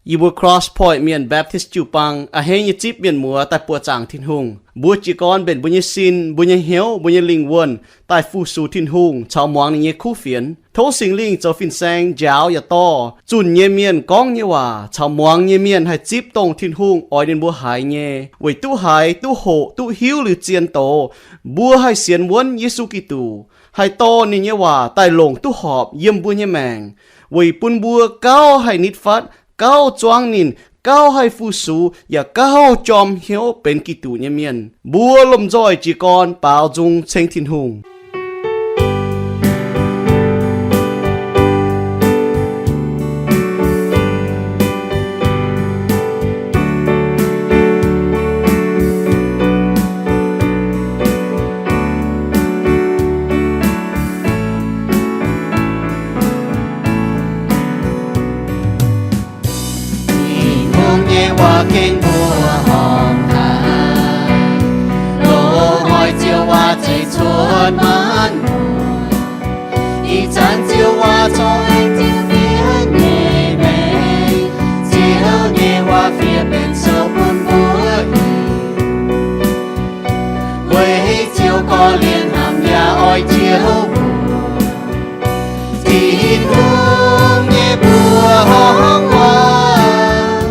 Yie mbuo Cross Point Mienh Baptist jiu-baang a'hneiv nyei zipv mienh muoz daaih buoqc zaangc Tin-Hungh. Mbuo jiez gorn mbenc mbuo nyei sin, mbuo nyei hnyouv, mbuo nyei lingh wuonh daaih fu-sux Tin-Hungh caux muangx ninh nyei kuv fienx. Tov Singx Lingh zoux fin-saeng njaaux yaac dorh zunh nyei mienh gorngv nyei waac caux muangx nyei mienh haih zipv dongh Tin-Hungh oix ninh mbuo haiz nyei, weic duqv haiz, duqv hoqc, duqv hiuv liuz zien doz, mbuo haih sienx wuonv Yesu Giduc, haih dorh ninh nyei waac daaih longc duqv horpc yiem mbuo nyei maengc, weic bun mbuo gauh haih nitv fatv, gauh zuangv ninh, gauh haih fu-sux, yaac gauh jorm hnyouv benx Giduc nyei mienh. Mbuo lomh nzoih jiez gorn baaux nzung ceng Tin-Hungh. Tin-Hungh nyei waac gengh mbuoqc horngh haic, loz-hnoi Ziouv waac zeiz cuotv maanc muotc. Ih zanc Ziouv waac corc aengx Ziouv mienh nyei maengc, Ziouv nyei waac fiev benx sou bun mbuo hiuv. Weic Ziouv gorx-lienh hnamv yaac oix Ziouv mbuox. Tin-Hungh nyei mbuoqc horngh waac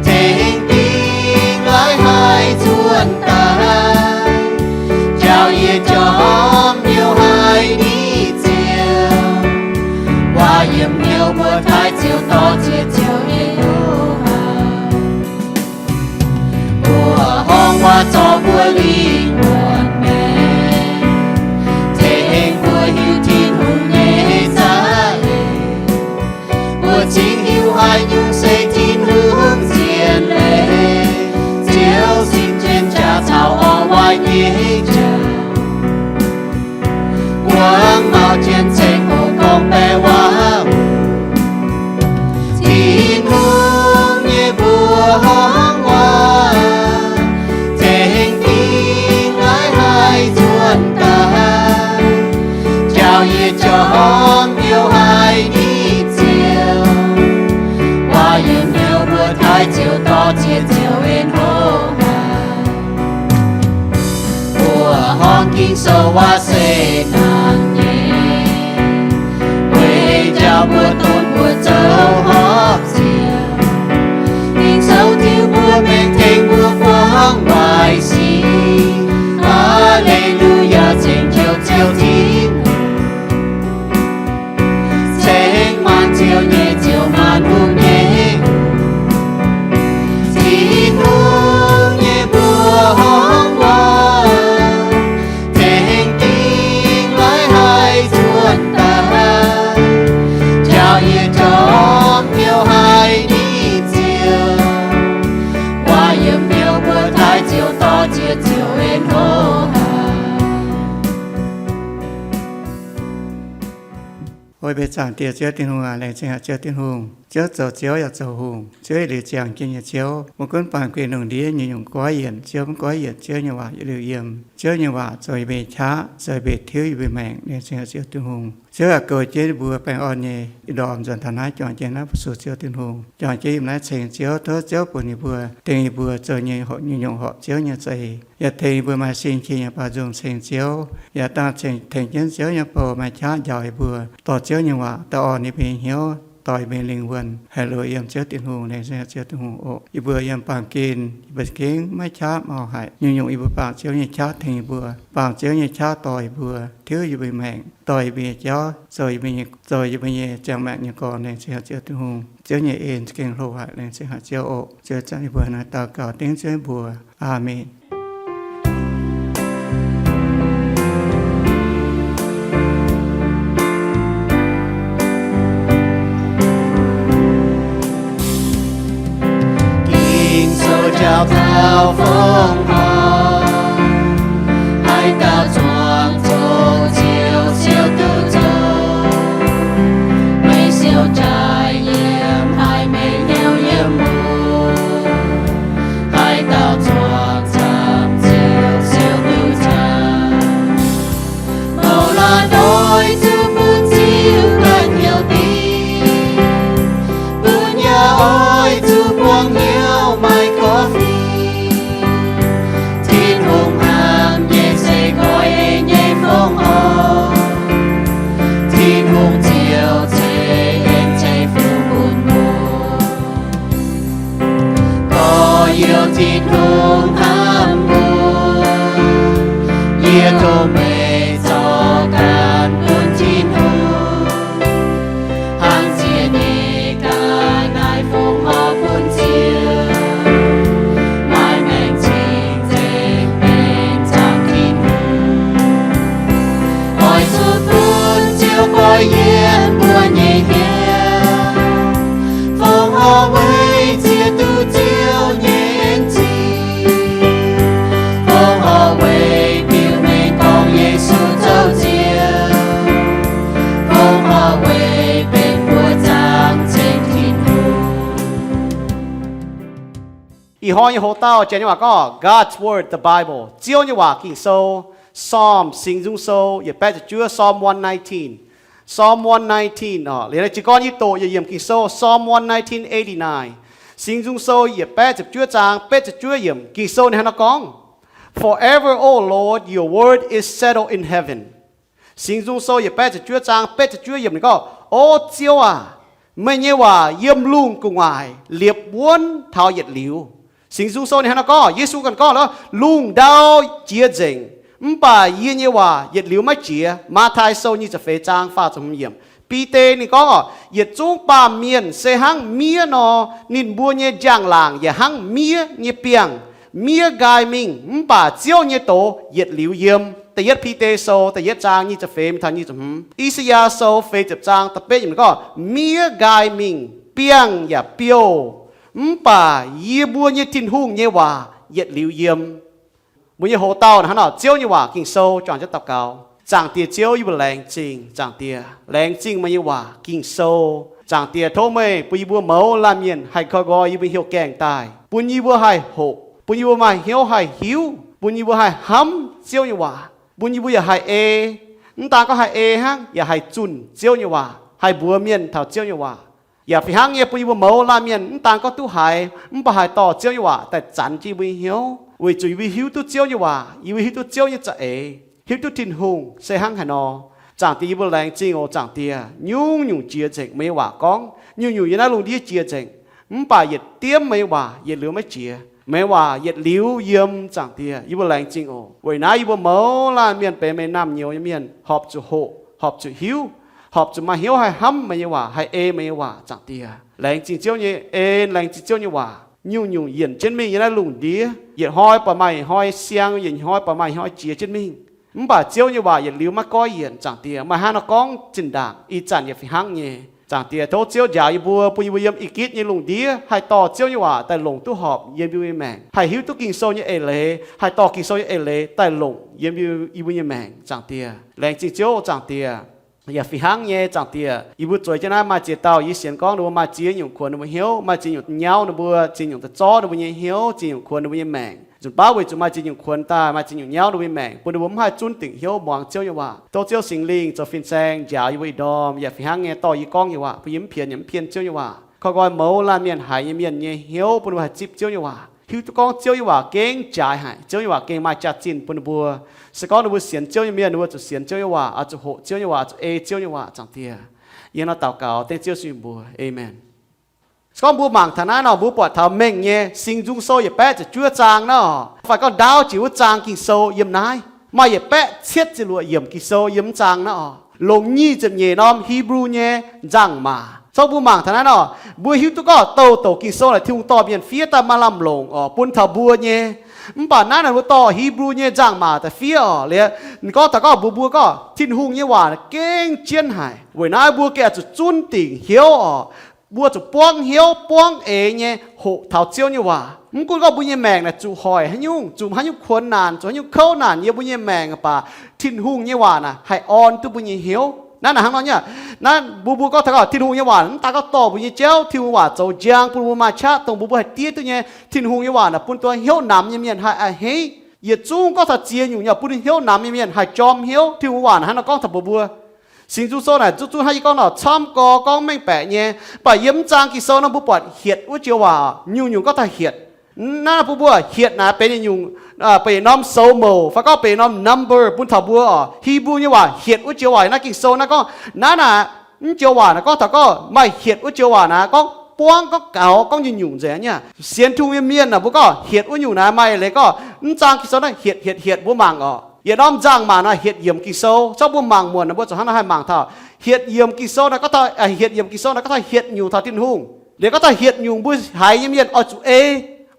tengx dingh laaix haih nzuonx daaih, njaaux yie jorm hnyouv haiz nitv Ziouv. Waac yiem hnyouv mbuo taaih Ziouv dorh ziex Ziouv nyei hlo haic. Mbuoqc horngh waac zorc mbuo lingh wuonh maengc, tengx mbuo hiuv Tin-Hungh nyei za'eix. Mbuo cingx hiuv haaix nyungc se Tin-Hungh zien leiz, Ziouv sin jienv jaax caux orv waaic nyei jauv. Guangc mauc jienv ceng hoc gorngv baeqc waac. Tin-Hungh nyei mbuoqc horngh waac tengx dingh laaix haih nzuonx daaih, njaaux yie jorm hnyouv haiz nitv Ziouv. Waac yiem hnyouv mbuo taaih Ziouv dorh ziex Ziouv en hlo haic. Mbuoqc horngh Ging-Sou waac se hnangv nyei, weic njaaux mbuo, donx mbuo zoux horpc Ziouv. Ging-Sou tiuv mbuo maengc, tengx mbuo buangv waaic sic. Haa^le^lu^yaa, ceng Ziouv, Ziouv Tin-Hungh, ceng maanc Ziouv nyei Ziouv, maanc hungh nyei Tin-Hungh nyei mbuoqc horngh waac tengx dingh laaix haih nzuonx daaih, njaaux yie jorm hnyouv haiz nitv Ziouv. Waac yiem hnyouv mbuo taaih Ziouv dorh ziex Ziouv en hlo haic. Ov, mbuo zaangc Diex Ziouv Tin-Hungh aac, laengz zingh haic Ziouv Tin-Hungh. Ziouv zoux Ziouv yaac zoux hungh. Ziouv yietc liuz ziangh jienv nyei Ziouv. Maiv gunv baamh gen lungh ndiev nyungc-nyungc goiv yienc Ziouv, maiv goiv yienc Ziouv nyei waac yietc liuz yiem. Ziouv nyei waac zoux yie mbuo nyei qaqv, zoux yie mbuo tiuv yie mbuo maengc. Laengz zingh haic Ziouv Tin-Hungh. Ziouv yaac goux jienv yie mbuo baengh orn nyei ih ndorm nzuonx taux naaiv, juangc jienv naaiv fu-sux Ziouv Tin-Hungh, juangc jienv yiem naaiv ceng Ziouv. Tov Ziouv bun yie mbuo, tengx yie mbuo zoux nyei horpc, nyungc-nyungc horpc Ziouv nyei za'eix, yaac tengx yie mbuo maaih sin-qiex nyei baaux nzung ceng Ziouv, yaac dangh ceng tengx jienv Ziouv nyei bou maaih qaqv njaaux yie mbuo, dorh Ziouv nyei waac daaih orn yie mbuo nyei hnyouv, dorh yie mbuo nyei lingh wuonh haih luoqc yiem Ziouv Tin-Hungh. Laengz zingh haic Ziouv Tin-Hungh oc. Yie mbuo yiem baamh gen yie mbuo gengh maiv qaqv mauh haic. Nyungc-nyungc yie mbuo bangc Ziouv nyei qaqv tengx yie mbuo, bangc Ziouv nyei qaqv dorh yie mbuo, tiuv yie mbuo nyei maengc, dorh yie mbuo nyei jauv, zoux yie mbuo nyei, zoux yie mbuo nyei ziangh maengc nyei gorn. Laengz zingh haic Ziouv Tin-Hungh. Ziouv nyei en gengh hlo haic. Laengz zingh haic Ziouv oc. Ziouv zanc yie mbuo naaiv daux gaux dengv Ziouv mbuox. Aamen. Ging-Sou njaaux taux fongc horngh, haaix dauh zuangx zoqc Ziouv, Ziouv duqv zoqc. Meih siou jaaix yiem, haiz meih hnyouv yiem wuov. Haaix dauh zuangx camv Ziouv, Ziouv duqv camv. Bouh laaix doix zuqc bun Ziouv ganh hnyouv dingc, bun yaac oix zuqc Ih hnoi nyei hoc-dauh janx nyei waac gorngv God's Word, the Bible, Ziouv nyei waac, Ging-Sou. Psalm, Singx Nzung Sou yietc baeqv ziepc juov, Psalm one nineteen. Psalm one nineteen oc, liuz naaiv jiez gorn yie doqc yietc yiemc Ging-Sou, Psalm one nineteen eighty-nine. Singx Nzung Sou yietc baeqv ziepc juov zaang betv ziepc juov yiemc, Ging-Sou ninh hnangv naaiv gorngv, Forever, O Lord, your word is settled in heaven. Singx Nzung Sou yietc baeqv ziepc juov zaang betv ziepc juov yiemc ninh gorngv, O Ziouv aac, meih nyei waac yiem lungh gu'nguaaic liepc wuonv taux yietc liuz. Singx Nzung Sou ninh hnangv naaiv gorngv, Yesu ganh gorngv, Lungh ndau jiex nzengc, mv baac yie nyei waac yietc liuz maiv jiex. Matv^tai Sou nyic ziepc feix zaang faah ziepc hmz yiemc. Bide ninh gorngv oc, Yietc zungv baamh mienh se hnangv miev nor, ninh mbuo nyei njang-laangc yaac hnangv miev nyei biangh. Miev nqaai mingh, mv baac Ziouv nyei doz yietc liuz yiem. Da'yietv Bide Sou da'yietv zaang nyic ziepc feix taux nyic ziepc hmz. I^saa^yaa Sou feix ziepc zaang da'betv yiemc gorngv, Miev nqaai mingh, biangh yaac biouh, mv baac yie mbuo nyei Tin-Hungh nyei waac yietc liuz yiem. Mbuo nyei hoc-dauh hnangv nor, Ziouv nyei waac, Ging-Sou, juangc jienv daux gaux. Zaangc Diex Ziouv, yie mbuo laengz zingh, Zaangc Diex, laengz zingh meih nyei waac, Ging-Sou. Zaangc Diex, tov meih bun yie mbuo mouz laanh mienh haih koi nqoi yie mbuo hnyouv gaengh daaih, bun yie mbuo haih hoqc, bun yie mbuo maaih hnyouv haih hiuv, bun yie mbuo haih hnamv Ziouv nyei waac, bun yie mbuo yaac haih ei. Mv daan gorngv haih ei hnangv, yaac haih zunh Ziouv nyei waac, haih mbuox mienh taux Ziouv nyei waac. Yaac fih hnangv nyei, bun yie mbuo mouz laanh mienh mv daan gorngv duqv haiz, mv baac haih dorh Ziouv nyei waac daaih zanx jienv yie mbuo nyei hnyouv, weic zuqc yie mbuo hiuv duqv Ziouv nyei waac, yie mbuo hiuv duqv Ziouv nyei za'eix, hiuv duqv Tin-Hungh se hnangv haaix nor. Zaangc Diex, yie mbuo laengz zingh oc, Zaangc Diex. Nyungc-nyungc jiex nzengc, meih nyei waac gorngv, nyungc-nyungc yiem naaiv lungh ndiev jiex nzengc, mv baac yietc diemv meih nyei waac yietc liuz maiv jiex. Meih nyei waac yietc liuz yiem, Zaangc Diex. Yie mbuo laengz zingh oc. Weic naaiv yie mbuo mouz laanh mienh benx meih naamh nyouz nyei mienh horpc zuqc hoqc, horpc zuqc hiuv, horpc zuqc maaih hnyouv haih hnamv meih nyei waac, haih ei meih nyei waac, Zaangc Diex. Laengz zingh Ziouv nyei en, laengz zingh Ziouv nyei waac. Nyungc-nyungc yienc jienv mingh yiem naaiv lungh ndiev, yietc hnoi baac maaih yietc hnoi siang, yietc hnoi baac maaih yietc hnoi jiex jienv mingh. Mv baac Ziouv nyei waac yietc liuz maiv goiv yienc, Zaangc Diex. Maaih hnangv nor gorngv zinh ndaangc, ih zanc yaac fih hnangv nyei. Zaangc Diex, tov Ziouv njaaux yie mbuo, bun yie mbuo yiem ih gitv nyei lungh ndiev haih dorh Ziouv nyei waac daaih longc duqv horpc yiem yie mbuo nyei maengc, haih hiuv duqv Ging-Sou nyei eix leiz, haih dorh Ging-Sou nyei eix leiz daaih longc yiem yie mbuo nyei maengc, Zaangc Diex. Laengz zingh Ziouv, Zaangc Diex. Yaac fih hnangv nyei, Zaangc Diex, yie mbuo zueiz jienv naaiv maaih ziex dauh yie sienx gorngv ninh mbuo maaih ziex nyungc kuonx ninh mbuo hnyouv, maaih ziex nyungc nyauv ninh mbuo, ziex nyungc da'zorv ninh mbuo nyei hnyouv, ziex nyungc kuonx ninh mbuo nyei maengc. Nzunc baav weic zuqc maaih ziex nyungc kuonx daaih, maaih ziex nyungc nyauv ninh mbuo nyei maengc, bun ninh mbuo mv haih zunv dingc hnyouv muangx Ziouv nyei waac. Tov Ziouv Singx Lingh zoux fin-saeng njaaux yie mbuo ih ndorm, yaac fih hnangv nyei dorh yie gorngv nyei waac bun yie mv pienx yaac mv pien Ziouv nyei waac. Koi nqoi mouz laanh mienh haiz nyei mienh nyei hnyouv bun ninh mbuo haih zipv Ziouv nyei waac, hiuv duqv gorngv Ziouv nyei waac gengh jaaix haic, Ziouv nyei waac gengh maaih jaax-zinh bun ninh mbuo. Se gorngv ninh mbuo sienx Ziouv nyei mienh, ninh mbuo zuqc sienx Ziouv nyei waac, oix zuqc hoqc Ziouv nyei waac, oix zuqc ei Ziouv nyei waac, Zaangc Diex. Yie hnangv naaiv daux gaux dengv Ziouv sin mbuox, Aamen. Se gorngv mbuo mangc taux naaiv nor, mbuo buatc taux mengh nyei Singx Nzung Sou yietc baeqv ziepc juov zaang naaiv oc, fai gorngv ndaauv jiex wuov zaang Ging-Sou yiem naaiv, maaih yietc baeqv cietv ziepc luoqc yiemc Ging-Sou yiem zaang naaiv oc, longc nyic ziepc nyeic norm Hebrew nyei nzangc-maac. Se gorngv mbuo mangc taux naaiv nor, mbuo hiuv duqv gorngv douc douc Ging-Sou naaic Tin-Hungh dorh mienh fiev daaih maaih lamh longc oc, bun taux mbuo nyei. Mv baac naaiv naaic mbuo dorh Hebrew nyei nzangc-maac daaih fiev oc, liuz ninh gorngv taux gorngv mbuox mbuo gorngv Tin-Hungh nyei waac gengh jienv haic. Weic naaiv mbuo gengh oix zuqc zunv dingc hnyouv oc. Mbuo zuqc buangv hnyouv buangv eix nyei hoqc taux Ziouv nyei waac. Mv gunv gorngv mbuo nyei maengc naaic zuqc hoic haaix nyungc, zuqc haaix nyungc kuonx naanc, zuqc haaix nyungc kouv naanc yiem mbuo nyei maengc, mv baac Tin-Hungh nyei waac naaic haih orn duqv mbuo nyei hnyouv. Naaiv naaic hnangv nor nyei. Naaiv mbuo mbuo gorngv taux gorngv Tin-Hungh nyei waac mv daan gorngv dorh mbuo nyei jauv, Tin-Hungh waac zoux njang bun mbuo maaih qaqv dongh mbuo mbuo haih diev duqv nyei. Tin-Hungh nyei waac naaic bun dongh hnyouv namx nyei mienh haih a'hneiv. Yietc zungv gorngv taux ziex nyungc nyei bun hnyouv namx nyei mienh haih jorm hnyouv. Tin-Hungh waac naaic hnangv nor gorngv taux mbuo mbuo. Singx Nzung Sou naaic zuqc zuqc hnangv yie gorngv nor camv gorx gorngv mengh baeqc nyei, mv baac yiem mv zaang Ging-Sou nor mbuo buatc hietc wuov joux waac, nyungc-nyungc gorngv taux hietc. Naaiv bun mbuo hietc naaic benx yietc nyungc, benx yietc norm soux mouc fai gorngv benx yietc norm number bun taux mbuo oc. Hebrew nyei waac hietc wuov joux waac naaiv Ging-Sou naaiv gorngv naaiv naaic, mv joux waac naaic gorngv taux gorngv maaih hietc wuov joux waac naaic gorngv buangv gorngv gaux gorngv nyungc-nyungc nzengc nyei. Sienx Tin-Hungh nyei mienh naaic mbuo gorngv hietc wuov nyungc naaic maaih eix leiz gorngv mv zaang Ging-Sou naaiv hietc hietc hietc mbuo mangc oc. Yietc norm nzangc-maac naaic hietc yiemc Ging-Sou, se gorngv mbuo mangc muonc naaic mbuo zuqc hnangv naaiv haih mangc taux hietc yiemc Ging-Sou naaic gorngv taux, hietc yiemc Ging-Sou naaic gorngv taux hietc nyungc taux Tin-Hungh. Liuz gorngv taux hietc nyungc mbuo haiz nyei mienh oix zuqc ei,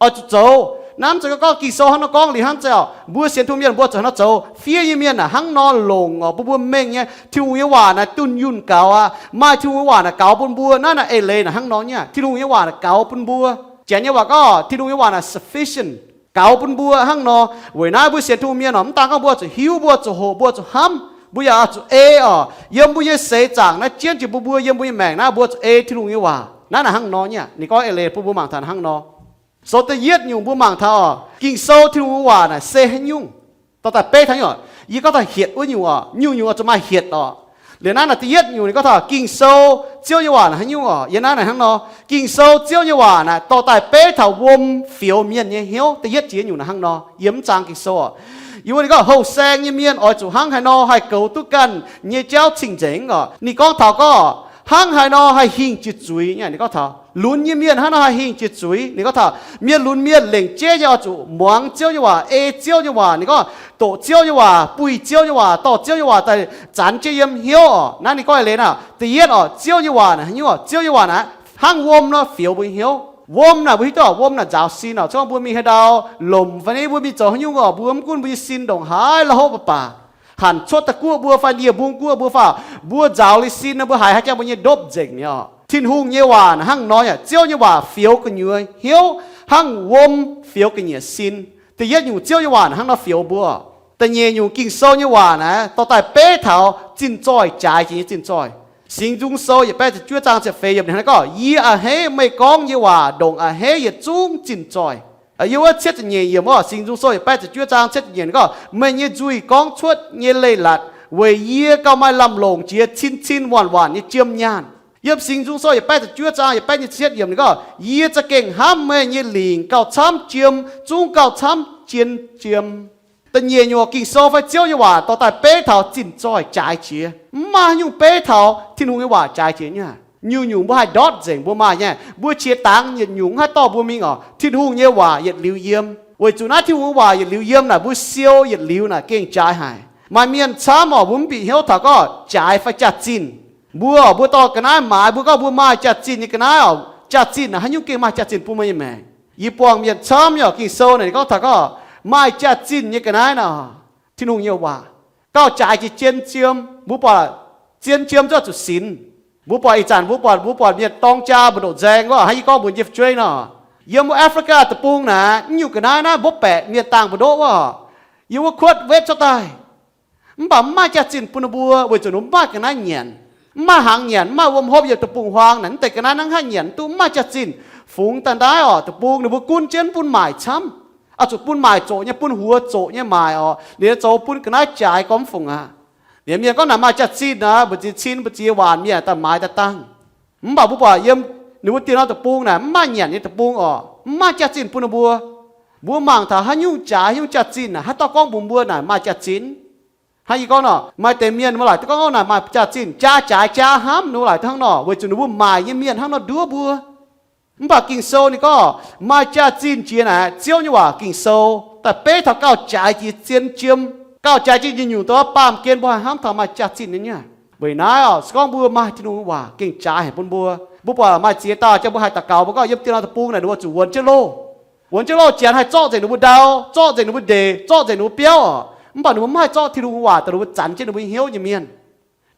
oix zuqc zoux. Naaiv mv zeiz gorngv Ging-Sou hnangv nor gorngv liuz hnangv zeiz oc. Mbuo sienx Tin-Hungh mienh mbuo zuqc hnangv nor zoux. Fiev nyei mienh naaic hnangv nor longc oc, bun mbuo mengh nyei Tin-Hungh nyei waac naaic dunh yunh gaux aqv. Maaih Tin-Hungh nyei waac naaic gaux bun mbuo. Naaiv naaic eix leiz naaic hnangv nor nyei. Tin-Hungh nyei waac naaic gaux bun mbuo. Janx nyei waac gorngv Tin-Hungh nyei waac naaic sufficient, gaux bun mbuo hnangv nor. Weic naaiv mbuo sienx Tin-Hungh mienh oc, mv daan gorngv mbuo zuqc hiuv, mbuo zuqc hoqc, mbuo zuqc hnamv, mbuo yaac zuqc ei oc. Yiem mbuo nyei seix zaangc naaiv jienv jiex mbuo mbuo yiem mbuo nyei maengc naaiv mbuo zuqc ei Tin-Hungh nyei waac. Naaiv naaic hnangv nor nyei. Ninh gorngv eix leiz bun mbuo mangc taux hnangv nor. Sou da'yietv nyungc mbuo mangc taux oc, Ging-Sou Tin-Hungh nyei waac naaic se haaix nyungc dorh daaih beiv taux nyungc. Yie gorngv taux hietc wuov nyungc oc, nyungc-nyungc oix zuqc maaih hietc oc. Liuz naaiv naaic da'yietv nyungc ninh gorngv taux Ging-Sou Ziouv nyei waac naaic haaix nyungc oc. Yiem naaiv naaic hnangv nor, Ging-Sou Ziouv nyei waac naaic dorh daaih beiv taux wuom fioux mienh nyei hnyouv. Da'yietv jiex nyungc naaic hnangv nor, yiem mv zaang Ging-Sou oc. Yie wuov ninh gorngv houh saeng nyei mienh oix zuqc hnangv haaix nor haih goux duqv ganh nyei jauv cing-nzengc oc. Ninh gorngv taux gorngv hnangv haaix nor haih hingh jiex zuiz nyei. Ninh gorngv taux lunx nyei mienh hnangv nor haih hingh jiex zuiz. Ninh gorngv taux mienh lunx mienh lengc jeiv nyei oix zuqc muangx Ziouv nyei waac, ei Ziouv nyei waac. Ninh gorngv doqc Ziouv nyei waac, buih Ziouv nyei waac, dorh Ziouv nyei waac daaih zanx jienv yiem hnyouv oc. Naaiv ninh gorngv leiz naaic, da'yietv oc, Ziouv nyei waac naaic haaix nyungc oc? Ziouv nyei waac naaic hnangv wuom nor fioux mbuo nyei hnyouv. Wuom naaic mbuo hiuv duqv oc, wuom naaic nzaaux sin oc. Cong mbuo mingh haaix ndau, lomc fai ni mbuo mingh zoux haaix nyungc oc, mbuo mv gunv mbuo nyei sin ndongc haaix la'hopv mv baac, hanc cuotv da'guoqv mbuo fai ndie-mbung guoqv mbuo fai, mbuo nzaaux liuz sin nor mbuo haiz haaix jangx mbuo nyei ndopv nzengc nyei oc. Tin-Hungh nyei waac naaic hnangv nor yaac, Ziouv nyei waac fioux gu'nyuoz hnyouv hnangv wuom fioux ga'nyiec sin. Da'yietv nyungc Ziouv nyei waac naaic hnangv nor fioux mbuo. Da'nyeic nyungc Ging-Sou nyei waac naaic dorh daaih beiv taux zinh zoih, jaaix jiex nyei zinh zoih. Singx Nzung Sou yietc baeqv ziepc juov zaang ziepc feix yiemc ninh gorngv, Yie a'hneiv meih gorngv nyei waac ndongc a'hneiv yietc zungv zinh zoih. Yiem wuov cietv ziepc nyeic yiemc oc, Singx Nzung Sou yietc baeqv ziepc juov zaang cietv ziepc nyeic ninh gorngv, Meih nyei nzuih gorngv cuotv nyei leiz-latc weic yie gauh maaih lamh longc jiex cin-cin waanc-waanc nyei jiem nyaanh. Yiem Singx Nzung Sou yietc baeqv ziepc juov zaang yietc baeqv nyei cietv yiemc ninh gorngv, Yie za'gengh hnamv meih nyei lingc gauh camv jiem, zungv gauh camv jien jiem. Da'nyeic nyungc Ging-Sou fai Ziouv nyei waac dorh daaih beiv taux zinh zoih jaaix jiex. Mv maaih haaix nyungc beiv taux Tin-Hungh nyei waac jaaix jiex nyei. Nyungc-nyungc mbuo haih ndortv nzengc mbuo maaih nyei. Mbuo qiex dangx yietc nyungc mv haih dorh mbuo mingh oc. Tin-Hungh nyei waac yietc liuz yiem. Weic zuqc naaiv Tin-Hungh nyei waac yietc liuz yiem naaic, mbuo siou yietc liuz naaic gengh jaaix haic. Maaih mienh camv oc, mbuo mv bieqc hnyouv taux gorngv jaaix fai jaax-zinh. Mbuo oc, mbuo dorh ga'naaiv maaiz, mbuo gorngv mbuo maaih jaax-zinh nyei ga'naaiv oc. Jaax-zinh naaic haaix nyungc gengh maaih jaax-zinh bun meih nyei maengc. Yie buangh mienh camv nyei oc, Ging-Sou naaic ninh gorngv taux gorngv maaih jaax-zinh nyei ga'naaiv nor, Tin-Hungh nyei waac gauh jaaix jiex jien jiem. Mbuo buatc zien jiem zuqc sinx. Mbuo buatc ih zanc mbuo buatc, mbuo buatc mienh dorng jaa mbu'ndongx nzaeng wuov, hnangv yie gorngv mbuox Jeff Joy nor, yiem wuov Africa deic-bung naaic, mv nyungc ga'naaiv naaiv mbuo baeqc mienh dangh mbu'ndongx wuov, yiem wuov kuotv wetv cuotv daaih. Mv baac mv maaih jaax-zinh bun ninh mbuo weic zuqc ninh mbuo mv maaih ga'naaiv nyanc, mv maaih hnaangx nyanc, mv maaih wuom hopv yiem deic-bung-huaang naaic, mv deix ga'naaiv hnangv haaix nyanc duqv, mv maaih jaax-zinh. Fungx daaih naaiv oc, deic-bung ninh mbuo gunv jienv bun maaic camv. Oix zuqc bun maaic zoqc nyei, bun huox zoqc nyei maaic oc, liuz zoux bun ga'naaiv jaaix gormx fungc aqv. Liuz mienh gorngv naaic maaih jaax-zinh aqv, mbu'ziex cin, mbu'ziex waanc mienh daaih maaiz daaih dangh. Mv baac mbuo buatc yiem ninh mbuo dieh norm deic-bung naaic mv maaih nyanc nyei deic-bung oc, mv maaih jaax-zinh bun ninh mbuo. Mbuo mangc taux haaix nyungc jaaix, haaix nyungc jaax-zinh naaic, haaix dauh gorngv mbuox mbuo naaic maaih jaax-zinh? Hnangv yie gorngv nor, maaih deix mienh mbuo laaic duqv gorngv naaic maaih jaax-zinh, jaa jaaix jaa hnamv, ninh mbuo laaic duqv hnangv nor, weic zuqc ninh mbuo maaic nyei mienh hnangv nor nduov mbuo. Mv baac Ging-Sou ninh gorngv maaih jaax-zinh jiex naaic, Ziouv nyei waac Ging-Sou daaih beiv taux gauh jaaix jiex zien jiem, gauh jaaix jiex nyungc-nyungc dongh baamh gen mbuo haih hnamv taux maaih jaax-zinh nyei. Weic naaiv oc, se gorngv mbuo maaih Tin-Hungh nyei waac gengh jaaix haic bun mbuo. Mbuo buatc maaih ziex dauh jang mbuo haih daux gaux, mbuo gorngv yiem dieh norm deic-bung naaic ninh mbuo zuqc wuonx jienv loh. Wuonx jienv loh, Janx haih zorqv nzengc ninh mbuo ndau, zorqv nzengc ninh mbuo ndeic, zorqv nzengc ninh mbuo biauv oc. Mv baac ninh mbuo mv haih zorqv Tin-Hungh nyei waac dongh ninh mbuo zanc jienv ninh mbuo nyei hnyouv nyei mienh.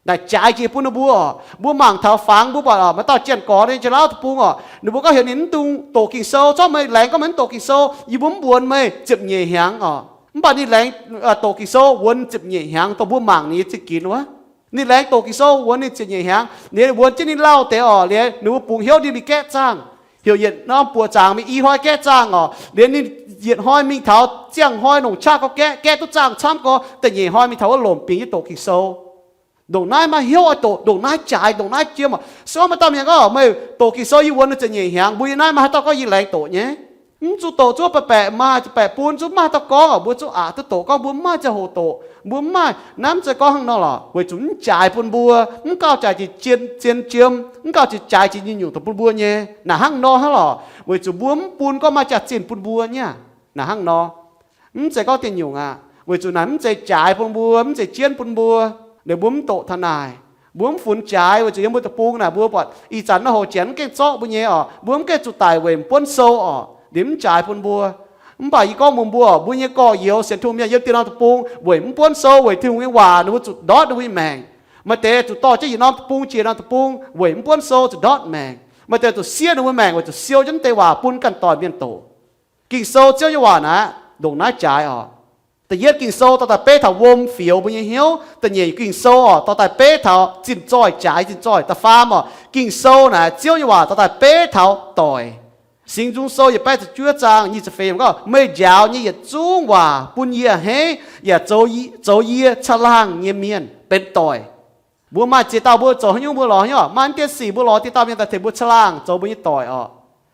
Naaic jaaix jiex bun ninh mbuo oc. Mbuo mangc taux fangx mbuo buatc oc, maaih dauh janx-gorx nyei Janx-Lauv deic-bung oc, ninh mbuo gorngv heuc ninh mv dungx doqc Ging-Sou, zorqv meih laengz gorngv meih mv doqc Ging-Sou, yie mbuo mv mbuonx meih ziepc nyeic hnyangx oc. Mv baac ninh laengz doqc Ging-Sou wuonx ziepc nyeic hnyangx dongh mbuo mangc ninh nyei zingh ginx wuov. Ninh laengz doqc Ging-Sou wuonx ninh ziepc nyeic hnyangx, liuz wuonx jienv ninh lauh deix oc, liuz ninh mbuo bungx hnyouv ninh mingh gaeqv zaangh. Heuc yietc norm buoqc zaangc mingh i hnoi gaeqv zaangh oc, liuz ninh yietc hnoi mingh taux ziangh hnoi longc qaqv gorx gaeqv, gaeqv duqv zaangh camv gorx, da'nyeic hnoi mingh taux wuov lomc bingx nyei doqc Ging-Sou. Ndongc naaiv maaih hnyouv oix doqc, ndongc naaiv jaaix, ndongc naaiv jiem oc. Se gorngv maaih dauh mienh gorngv, meih doqc Ging-Sou yie wuonx ziepc nyeic hnyangx, mbuo yiem naaiv maaih haaix dauh gorngv yie laengz doqc nyei? Mv zuqc doqc zuqv baeqc baeqc maaih, baeqc bun zuqv maaih haaix dauh gorngv oc, mbuo zuqv aqc duqv doqc gorngv mbuo mv maaih ziangh hoc doqc, mbuo mv maaih. Naaiv mv zeiz gorngv hnangv nor lorqc, weic zuqc mv jaaix bun mbuo, mv gauh jaaix jiex zien jiem, mv gauh jiex jaaix jiex nyungc-nyungc dongh bun mbuo nyei. Naaic hnangv nor hnangv lorqc, weic zuqc mbuo mv bun gorngv maaih jaax-zinh bun mbuo nyei. Naaic hnangv nor. Mv zeiz gorngv dieh nyungc aqv, weic zuqc naaic mv zeiz jaaix bun mbuo, mv zeiz jienv bun mbuo. Liuz mbuo mv doqc taux naaic, mbuo mv funx jaaix, weic zuqc yiem mbuo deic-bung naaic mbuo buatc ih zanc naaiv hoc Janx mv gaengh zorqv mbuo nyei oc, mbuo mv gaengh zuqc daic weic mv buonv sou oc. Liuz mv jaaix bun mbuo. Mv baac yie gorngv mbuox mbuo, mbuo nyei gorx-youz sienx Tin-Hungh mienh yiem dieh norm deic-bung weic mv buonv sou, weic Tin-Hungh nyei waac ninh mbuo zuqc ndortv ninh mbuo nyei maengc. Maaih deix zuqc dorh jienv yietc norm deic-bung jiex norm deic-bung weic mv buonv sou zuqc ndortv maengc. Maaih deix zuqc siev ninh mbuo maengc weic zuqc siou jienv deix waac bun ganh doic mienh doqc. Ging-Sou Ziouv nyei waac naaic ndongc naaiv jaaix oc. Da'yietv Ging-Sou dorh daaih beiv taux wuom fioux mbuo nyei hnyouv. Da'nyeic Ging-Sou oc, dorh daaih beiv taux zinh zoih, jaaix zinh zoih. Da'faam oc, Ging-Sou naaic Ziouv nyei waac dorh daaih beiv taux doic. Singx Nzung Sou yietc baeqv ziepc juov zaang nyic ziepc feix gorngv, meih njaaux nyei yietc zungv waac bun yie a'hneiv, yaac zoux yie caangh laangh nyei mienh benx doic. Mbuo maaih ziex dauh mbuo zoux haaix nyungc mbuo lorz hnyouv, maaih deix sic mbuo lorz deix dauh mienh daaih tengx mbuo caangh laangh zoux mbuo nyei doic oc.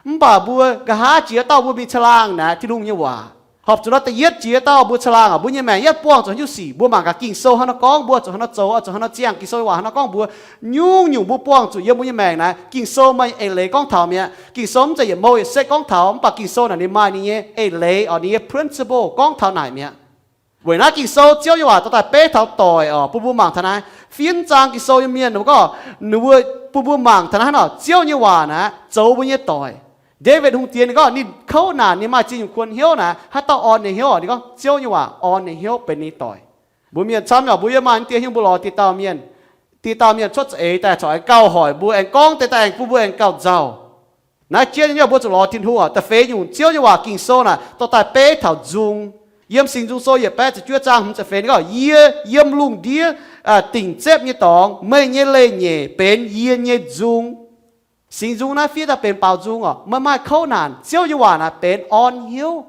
Mv baac mbuo nqa'haav jiex dauh mbuo mingh caangh laangh naaic Tin-Hungh nyei waac. Horpc zuqc naaiv da'yietv jiex dauh mbuo caangh laangh oc, mbuo nyei maengc yaac buangh zuqc haaix nyungc sic, mbuo mangc gaax Ging-Sou haaix nor gorngv mbuo, zuqc haaix nor zoux, zuqc haaix nor ziangh Ging-Sou waac haaix nor gorngv mbuo. Nyungc-nyungc mbuo buangh zuqc yiem mbuo nyei maengc naaic, Ging-Sou maaih eix leiz gorngv taux mi'aqv. Ging-Sou mv zeiz yietc mouh yietc setv gorngv taux, mv baac Ging-Sou naaic ninh maaih ninh nyei eix leiz oc, ninh nyei principle gorngv taux naaic mi'aqv. Weic naaiv Ging-Sou Ziouv nyei waac dorh daaih beiv taux doic oc, bun mbuo mangc taux naaiv. Fiev zaang Ging-Sou nyei mienh ninh gorngv, ninh mbuo, bun mbuo mangc taux naaiv nor, Ziouv nyei waac naaic zoux mbuo nyei doic. Ndaawitv Hungh Diex ninh gorngv ninh kouv naanc, ninh maaih ziex nyungc kuonx hnyouv naaic, haaix dauh orn ninh hnyouv oc? Ninh gorngv Ziouv nyei waac orn ninh hnyouv benx ninh doic. Mbuo mienh camv nyei, mbuo yiem maaih deix hnyouv mbuo lorz deix dauh mienh, deix dauh mienh cuotv za'eix daaih corc aengx gauh hoic mbuo, aengx gorngv deix daaih aengx bun mbuo aengx gauh nzauh. Naaiv jienv nyei mbuo zuqc lorz Tin-Hungh oc. Da'feix nyungc Ziouv nyei waac Ging-Sou naaic dorh daaih beiv taux nzung. Yiem Singx Nzung Sou yietc baeqv ziepc juov zaang hmz ziepc feix ninh gorngv, yie yiem lungh ndiev dingc zepv nyei dorngx, meih nyei leiz-nyeic benx yie nyei nzung. Singx Nzung naaiv fiev daaih benx baaux nzung oc. Meih maaih kouv naanc, Ziouv nyei waac naaic benx orn hnyouv,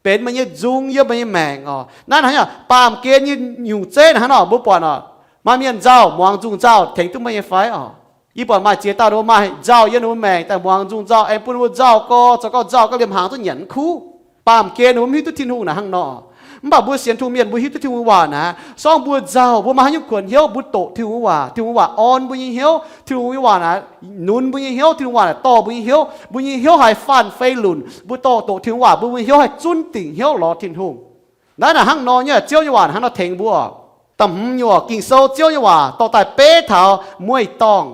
benx meih nyei nzung yiem meih nyei maengc oc. Naaiv naaic hnangv baamh gen nyei nyungc zeiv naaic hnangv nor mbuo buatc oc. Maaih mienh nzauh, muangx nzung nzauh tengx duqv meih nyei fai oc? Yie buatc maaih ziex dauh ninh mbuo maaih nzauh yiem ninh mbuo maengc daaih muangx nzung nzauh, aengx bun ninh mbuo nzauh gorx, zoux gauh nzauh gauh liemh hnaangx duqv nyanc mv kuv. Baamh gen ninh mbuo mv hiuv duqv Tin-Hungh naaic hnangv nor. Mv baac mbuo sienx Tin-Hungh mienh mbuo hiuv duqv Tin-Hungh waac naaic, sorng mbuo nzauh, mbuo maaih haaix nyungc kuonx hnyouv mbuo doqc Tin-Hungh waac, Tin-Hungh waac orn mbuo nyei hnyouv, Tin-Hungh nyei waac naaic nunx mbuo nyei hnyouv, Tin-Hungh waac naaic dorh mbuo nyei hnyouv, mbuo nyei hnyouv haih faanh fei lunc, mbuo dorh doqc Tin-Hungh waac, mbuo nyei hnyouv haih zunv dingc hnyouv lorz Tin-Hungh. Naaiv naaic hnangv nor nyei, Ziouv nyei waac hnangv nor tengx mbuo. Da'hmz nyungc Ging-Sou Ziouv nyei waac dorh daaih beiv taux mueiz-dorngh.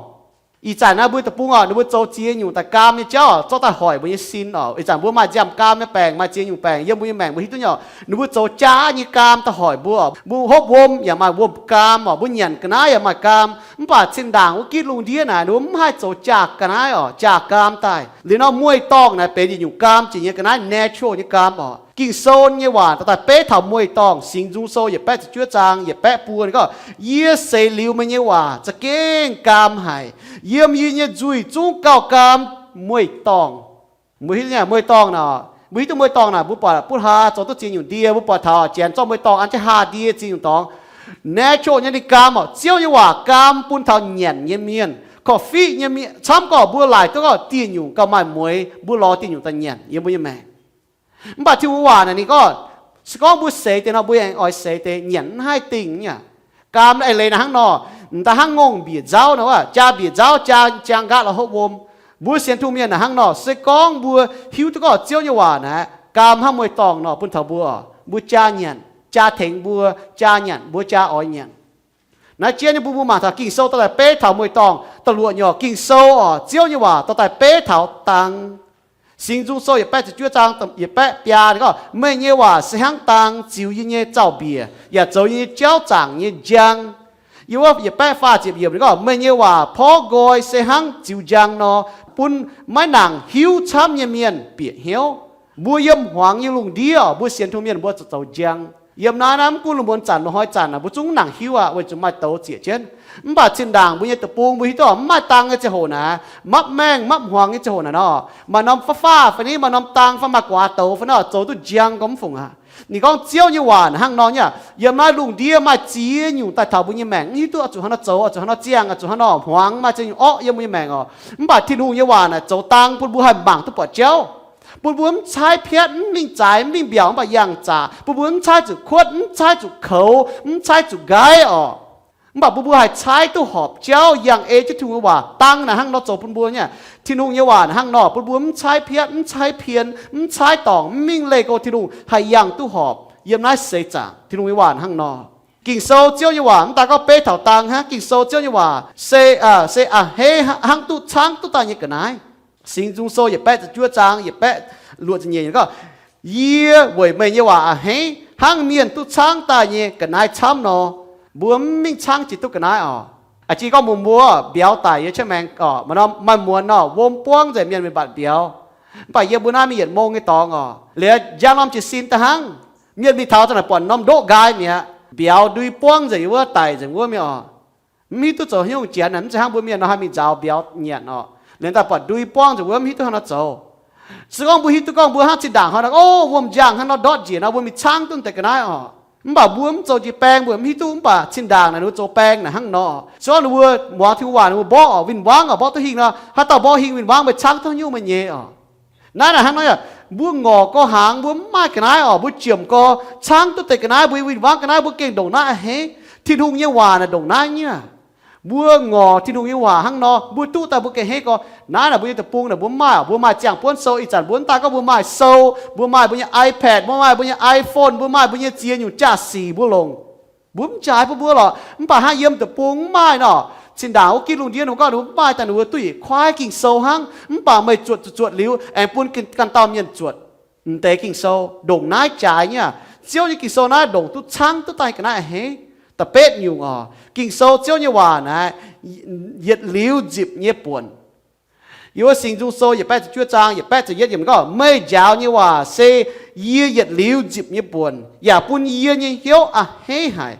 Ih zanc naaiv mbuo deic-bung oc, ninh mbuo zoux ziex nyungc daaih gaam nyei jauv zorqv daaih hoic mbuo nyei sin oc. Ih zanc mbuo maaih nziaamv-gaam nyei baengc, maaih ziex nyungc baengc yiem mbuo nyei maengc, mbuo hiuv duqv nyei oc. Ninh mbuo zoux jaav nyei gaam daaih hoic mbuo oc. Mbuo hopv wuom yaac maaih wuom-gaam oc, mbuo nyanc ga'naaiv yaac maaih gaam. Mv baac zinh ndaangc wuov gitv lungh ndiev naaic ninh mbuo mv haih zoux jaav ga'naaiv oc, jaav gaam daaih. Liuz nor mueiz-dorngh naaic benx yietc nyungc gaam jiex nyei ga'naaiv, natural nyei gaam oc. Ging-Sou nyei waac dorh daaih beiv taux mueiz-dorngh. Singx Nzung Sou yietc baeqv ziepc juov zaang yietc baeqv buo ninh gorngv, yie seix liuz meih nyei waac za'gengh gaam haic. Yiem yie nyei nzuih zungv gauh gaam mueiz-dorngh. Mbuo hiuv duqv mueiz-dorngh naaic, mbuo hiuv duqv mueiz-dorngh naaic, mbuo buatc buov hlaax zoux duqv ziex nyungc ndie, mbuo buatc taux janx zorqv mueiz-dorngh an jienv haa ndie ziex nyungc dorngx. Natural nyei ninh gaam oc, Ziouv nyei waac gaam bun taux nyanc nyei mienh, korv-fiqv nyei mienh, camv gorqv mbuo laaic duqv gorqv dieh nyungc gauh maaih mueiz, mbuo lorz dieh nyungc daaih nyanc yiem mbuo nyei maengc. Mv baac Tin-Hungh waac naaic ninh gorngv, se gorngv mbuo seix deix nor, mbuo aengx oix seix deix nyanc mv haih dingh nyei. Gaam eix leiz naaic hnangv nor, m'daaih hnangv ngongh mbiec nzauv nor, jaa mbiec nzauv, jaa, jaa nqaatv lorz hopv wuom. Mbuo sienx Tin-Hungh mienh naaic hnangv nor, se gorngv mbuo hiuv duqv gorngv Ziouv nyei waac naaic gaam hnangv mueiz-dorngh nor bun taux mbuo, mbuo jaa nyanc, jaa tengx mbuo, jaa nyanc, mbuo jaa oix nyanc. Naaiv jienv nyei mbuo, mbuo mangc taux Ging-Sou dorh daaih beiv taux mueiz-dorngh. Da'luoqc nyungc Ging-Sou oc, Ziouv nyei waac dorh daaih beiv taux dang. Singx Nzung Sou yietc baeqv ziepc juov zaang yietc baeqv biaa ninh gorngv, meih nyei waac se hnangv dang ziux yie nyei zaux-mbiec, yaac zoux yie nyei jauv zaangc nyei njang. Yiem wuov yietc baeqv faah ziepc yiemc ninh gorngv, meih nyei waac porv nqoi se hnangv ziux njang nor, bun maiv nangc hiuv camv nyei mienh bieqc hnyouv. Mbuo yiem hmuangx nyei lungh ndiev, mbuo sienx Tin-Hungh mienh mbuo zoux njang. Yiem naaiv naaiv mv gunv lungh muonz zanc, lungh hnoi zanc aac, mbuo zungv mv nangc hiuv aqv, weic zuqc maaih douz ziec jienv. Mv baac zinh ndaangc mbuo nyei deic-bung mbuo hiuv duqv mv maaih dang nyei ziangh hoc naaic, mapv maengh mapv hmuangx nyei ziangh hoc naaic nor, maaih norm faav-faav fai ni, maaih norm dang fai maaih guaax douz fai nor, zoux duqv njang gorngv mv fungc aqv. Ninh gorngv Ziouv nyei waac naaic hnangv nor nyei aqv. Yiem naaiv lungh ndiev maaih ziex nyungc daaih taux mbuo nyei maengc, mv hiuv duqv oix zuqc haaix nor zoux, oix zuqc haaix nor ziangh, oix zuqc haaix nor hmuangx, maaih ziex nyungc orqv yienh mbuo nyei maengc oc. Mv baac Tin-Hungh nyei waac naaic zoux dang bun mbuo haih mangc duqv buatc jauv, bun mbuo mv caaiv piatv, mv mingh zaaix, mv mingh mbiaauc, mv baac yangh zaqc, bun mbuo mv caaiv zuqc kuotv, mv caaiv zuqc koux, mv caaiv zuqc nqaiv oc. Mv baac bun mbuo haih caaiv duqv horpc jauv, yangh ei jienv Tin-Hungh nyei waac. Dang naaic hnangv nor zoux bun mbuo nyei aqv. Tin-Hungh nyei waac naaic hnangv nor bun mbuo mv caaiv piatv, mv caaiv pien, mv caaiv dorngc, mv mingh leih go Tin-Hungh, haih yangh duqv horpc yiem naaiv seix zaangc. Tin-Hungh nyei waac hnangv nor. Ging-Sou Ziouv nyei waac mv daaih gorngv beiv taux dang hnangv. Ging-Sou Ziouv nyei waac se, se a'hneiv hnangv duqv caangv duqv daaih nyei ga'naaiv. Singx Nzung Sou yietc baeqv ziepc juov zaang yietc baeqv luoqc ziepc nyeic gorngv, yie weic meih nyei waac a'hneiv hnangv mienh duqv caangv daaih nyei ga'naaiv camv nor. Mbuo mv mingh caangv jiex duqv ga'naaiv oc. Aa, jiex gorngv mbuo mbuo mbiauz daic yiem cietv maengx oc, maaih norm maaih muonz nor, wuom buangv nzengc, mienh mingh mbatc mbiauz. Mv baac yiem mbuo naaiv mingh yietc mong nyei dorngx oc, liuz njang norm jiez sin daaih hnangv. Mienh mingh taux zanc naaic buatc norm ndoqv nqaai mi'aqv, mbiauz ndui buangv nzengc wuov, daic nzengc wuov mi'aqv oc. Mv hiuv duqv zoux haaix nyungc, janx mv zeiz hnangv mbuo mienh nor haih mingh nzaaux mbiauz nyanc oc. Liuz daaih buatc ndui buangv nzengc wuov, mv hiuv duqv haaix nor zoux. Se gorngv mbuo hiuv duqv gorngv mbuo hnangv zinh ndaangc hnoi nor, o, wuom-njaangh hnangv nor ndortv njiec nor, mbuo mingh caangv duqv deix ga'naaiv oc. Mv baac mbuo mv zoux jiex baeng, mbuo mv hiuv duqv, mv baac zinh ndaangc naaic ninh mbuo zoux baeng naaic hnangv nor. Se gorngv ninh mbuo muangx Tin-Hungh waac ninh mbuo mborqv oc, win-wangv oc, mborqv duqv hingh nor, haaix dauh mborqv hingh win-wangv mbuo caangv duqv nyungc meih nyei oc. Naaiv naaic hnangv nor, mbuo ngorc gorx hnaangx mbuo mv maaih ga'naaiv oc, mbuo jiemc gorx caangv duqv deix ga'naaiv, mbuo win-wangv ga'naaiv mbuo gengh ndongc naaiv a'hneiv. Tin-Hungh nyei waac naaic ndongc naaiv nyei. Mbuo ngorc Tin-Hungh nyei waac hnangv nor, mbuo duqv daaih mbuo gengh a'hneiv gorx. Naaiv naaic mbuo nyei deic-bung naaic mbuo mv maaih oc, mbuo maaih ziangh buonv sou. Ih zanc mbuo mv daan gorngv mbuo maaih sou, mbuo maaih mbuo nyei iPad, mbuo maaih mbuo nyei iPhone, mbuo maaih mbuo nyei ziex nyungc jaa-sic mbuo longc. Mbuo mv jaaix bun mbuo lorqc. Mv baac hnangv yiem deic-bung mv maaih nor, zinh ndaangc wuov ginv lungh ndiev ninh mbuo gorngv ninh mbuo mv maaih daaih ninh mbuo duqv yietc kuaaiv Ging-Sou hnangv. Mv baac meih zuotc zuotc zuotc liuz aengx bun ganh dauh mienh zuotc. M'deix Ging-Sou ndongc naaiv jaaix nyei. Ziouv nyei Ging-Sou naaiv ndongc duqv caangv duqv daaih ga'naaiv a'hneiv. Da'betv nyungc oc, Ging-Sou Ziouv nyei waac naaiv yietc liuz nzipc nyei buonc. Yiem wuov Singx Nzung Sou yietc baeqv ziepc juov zaang yietc baeqv ziepc yietv yiemc gorngv, meih njaaux nyei waac se yie yietc liuz nzipc nyei buonc, yaac bun yie nyei hnyouv a'hneiv haic.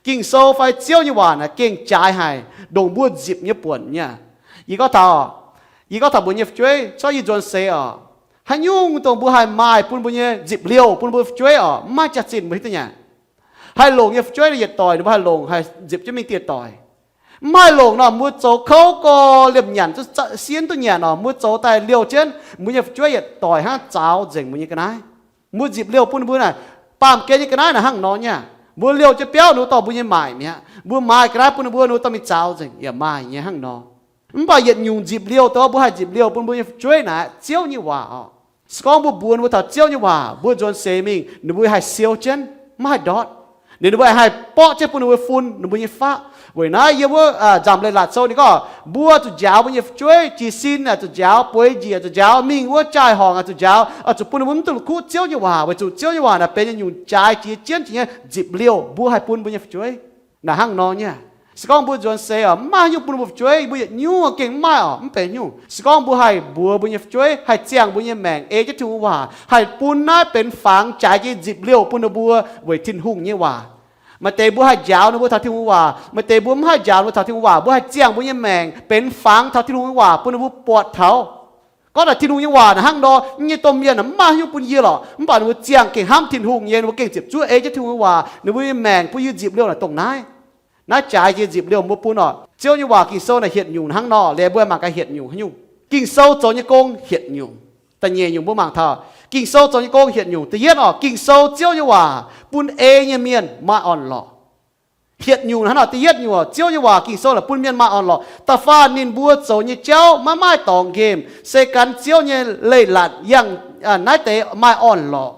Ging-Sou fai Ziouv nyei waac naaic gengh jaaix haic, ndongc mbuo nzipc nyei buonc nyei. Yie gorngv taux, yie gorngv taux mbuo nyei fu'jueiv, corc yie nzuonx seix oc, haaix nyungc dongh mbuo haih maaih bun mbuo nyei nzipc liouh bun mbuo fu'jueiv oc, mv maaih jaax-zinh mbuo hiuv duqv nyei. Haih longc nyei fu'jueiv yietc doic ninh mbuo haih longc, haih nzipc jienv mingh dieh doic. Mv haih longc nor, mbuo zoux kouv gorx, liemh nyanc, siev duqv nyanc oc, mbuo zoux daaih liouh jienv, mbuo nyei fu'jueiv yietc doic hnangv zaaux nzengc mbuo nyei ga'naaiv. Mbuo nzipc liouh bun ninh mbuo naaic, baamh gen nyei ga'naaiv naaic hnangv nor nyei. Mbuo liouh jienv biauv ninh mbuo dorh mbuo nyei maaic mi'aqv, mbuo maaiz ga'naaiv bun ninh mbuo, ninh mbuo dorh mingh zaaux nzengc yaac maaih nyei hnangv nor. Mv baac yietc nyungc nzipc liouh dongh mbuo haih nzipc liouh bun mbuo nyei fu'jueiv naaic, Ziouv nyei waac oc. Se gorngv mbuo mbuox ninh mbuo taux Ziouv nyei waac, mbuo nzuonx seix mingh ninh mbuo haih siou jienv, maiv haih ndortv. Ninh, ninh mbuo haih borqv jienv bun ninh mbuo fun ninh mbuo nyei faqv. Weic naaiv yiem wuov Nzamc Leiz-Latc Sou ninh gorngv, mbuo zuqc njaaux mbuo nyei fu'jueiv jiez sin, zuqc njaaux bueix njiec, zuqc njaaux mingh wuov jaai-horngc, zuqc njaaux, zuqc bun ninh mbuo mv duqv la'kuqv Ziouv nyei waac, weic zuqc Ziouv nyei waac naaic benx yietc nyungc jaaix jiex jienv jiex nyei nzipc liouh mbuo haih bun mbuo nyei fu'jueiv. Naaic hnangv nor nyei. Se gorngv mbuo nzuonx seix oc, mv maaih haaix nyungc bun mbuo fu'jueiv, mbuo yietc nyungc gengh mv maaih oc, mv benx haaix nyungc. Se gorngv mbuo haih mbuox mbuo nyei fu'jueiv, haih ziangh mbuo nyei maengc ei jienv Tin-Hungh waac, haih bun naaiv benx fangx jaaix jiex nzipc liouh bun ninh mbuo weic Tin-Hungh nyei waac. Maaih deix mbuo haih njaaux ninh mbuo taux Tin-Hungh waac, maaih deix mbuo mv haih njaaux ninh mbuo taux Tin-Hungh waac. Mbuo haih ziangh mbuo nyei maengc benx fangx taux Tin-Hungh nyei waac bun ninh mbuo buatc taux. Gorngv taux Tin-Hungh nyei waac naaic hnangv nor, yie nyei domh mienh mv maaih haaix nyungc bun yie lorqc, mv baac ninh mbuo ziangh gengh hnamv Tin-Hungh nyei, ninh mbuo gengh ziepc zuoqv ei jienv Tin-Hungh nyei waac, ninh mbuo nyei maengc bun yie nzipc liouh naaic dongh naaiv. Naaiv jaaix jiex nzipc liouh mbuo bun oc. Ziouv nyei waac Ging-Sou naaic hietc nyungc hnangv nor, liuz mbuo mangc gaax hietc nyungc haaix nyungc. Ging-Sou zoux nyei gong hietc nyungc. Da'nyeic nyungc mbuo mangc taux Ging-Sou zoux nyei gong hietc nyungc. Da'yietv oc, Ging-Sou Ziouv nyei waac bun ei nyei mienh maaih orn-lorqc. Hietc nyungc hnangv nor, da'yietv nyungc, Ziouv nyei waac Ging-Sou naaic bun mienh maaih orn-lorqc. Da'faanh ninh mbuo zoux nyei jauv maiv maaih dorngx nqemh, se gan Ziouv nyei leiz-latc yangh naaiv deix maaih orn-lorqc.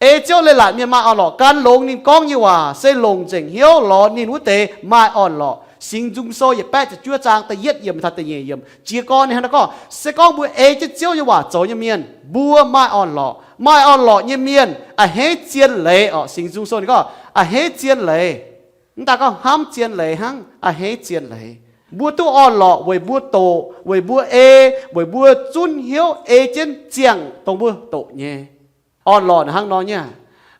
Ei Ziouv leiz-latc mienh maaih orn-lorqc, gan longx ninh gorngv nyei waac se longc nzengc hnyouv lorz ninh wuov deix maaih orn-lorqc. Singx Nzung Sou yietc baeqv ziepc juov zaang da'yietv yiemc taux da'nyeic yiemc jiez gorn ninh hnangv naaiv gorngv, se gorngv mbuo ei jienv Ziouv nyei waac zoux nyei mienh, mbuo maaih orn-lorqc. Maaih orn-lorqc nyei mienh a'hneiv zien leiz oc. Singx Nzung Sou ninh gorngv a'hneiv zien leiz. Mv daan gorngv hnamv zien leiz hnangv, a'hneiv zien leiz. Mbuo duqv orn-lorqc weic mbuo doqc, weic mbuo ei, weic mbuo zunv hnyouv ei jienv ziangh dongh mbuo doqc nyei. Orn-lorqc naaic hnangv nor nyei.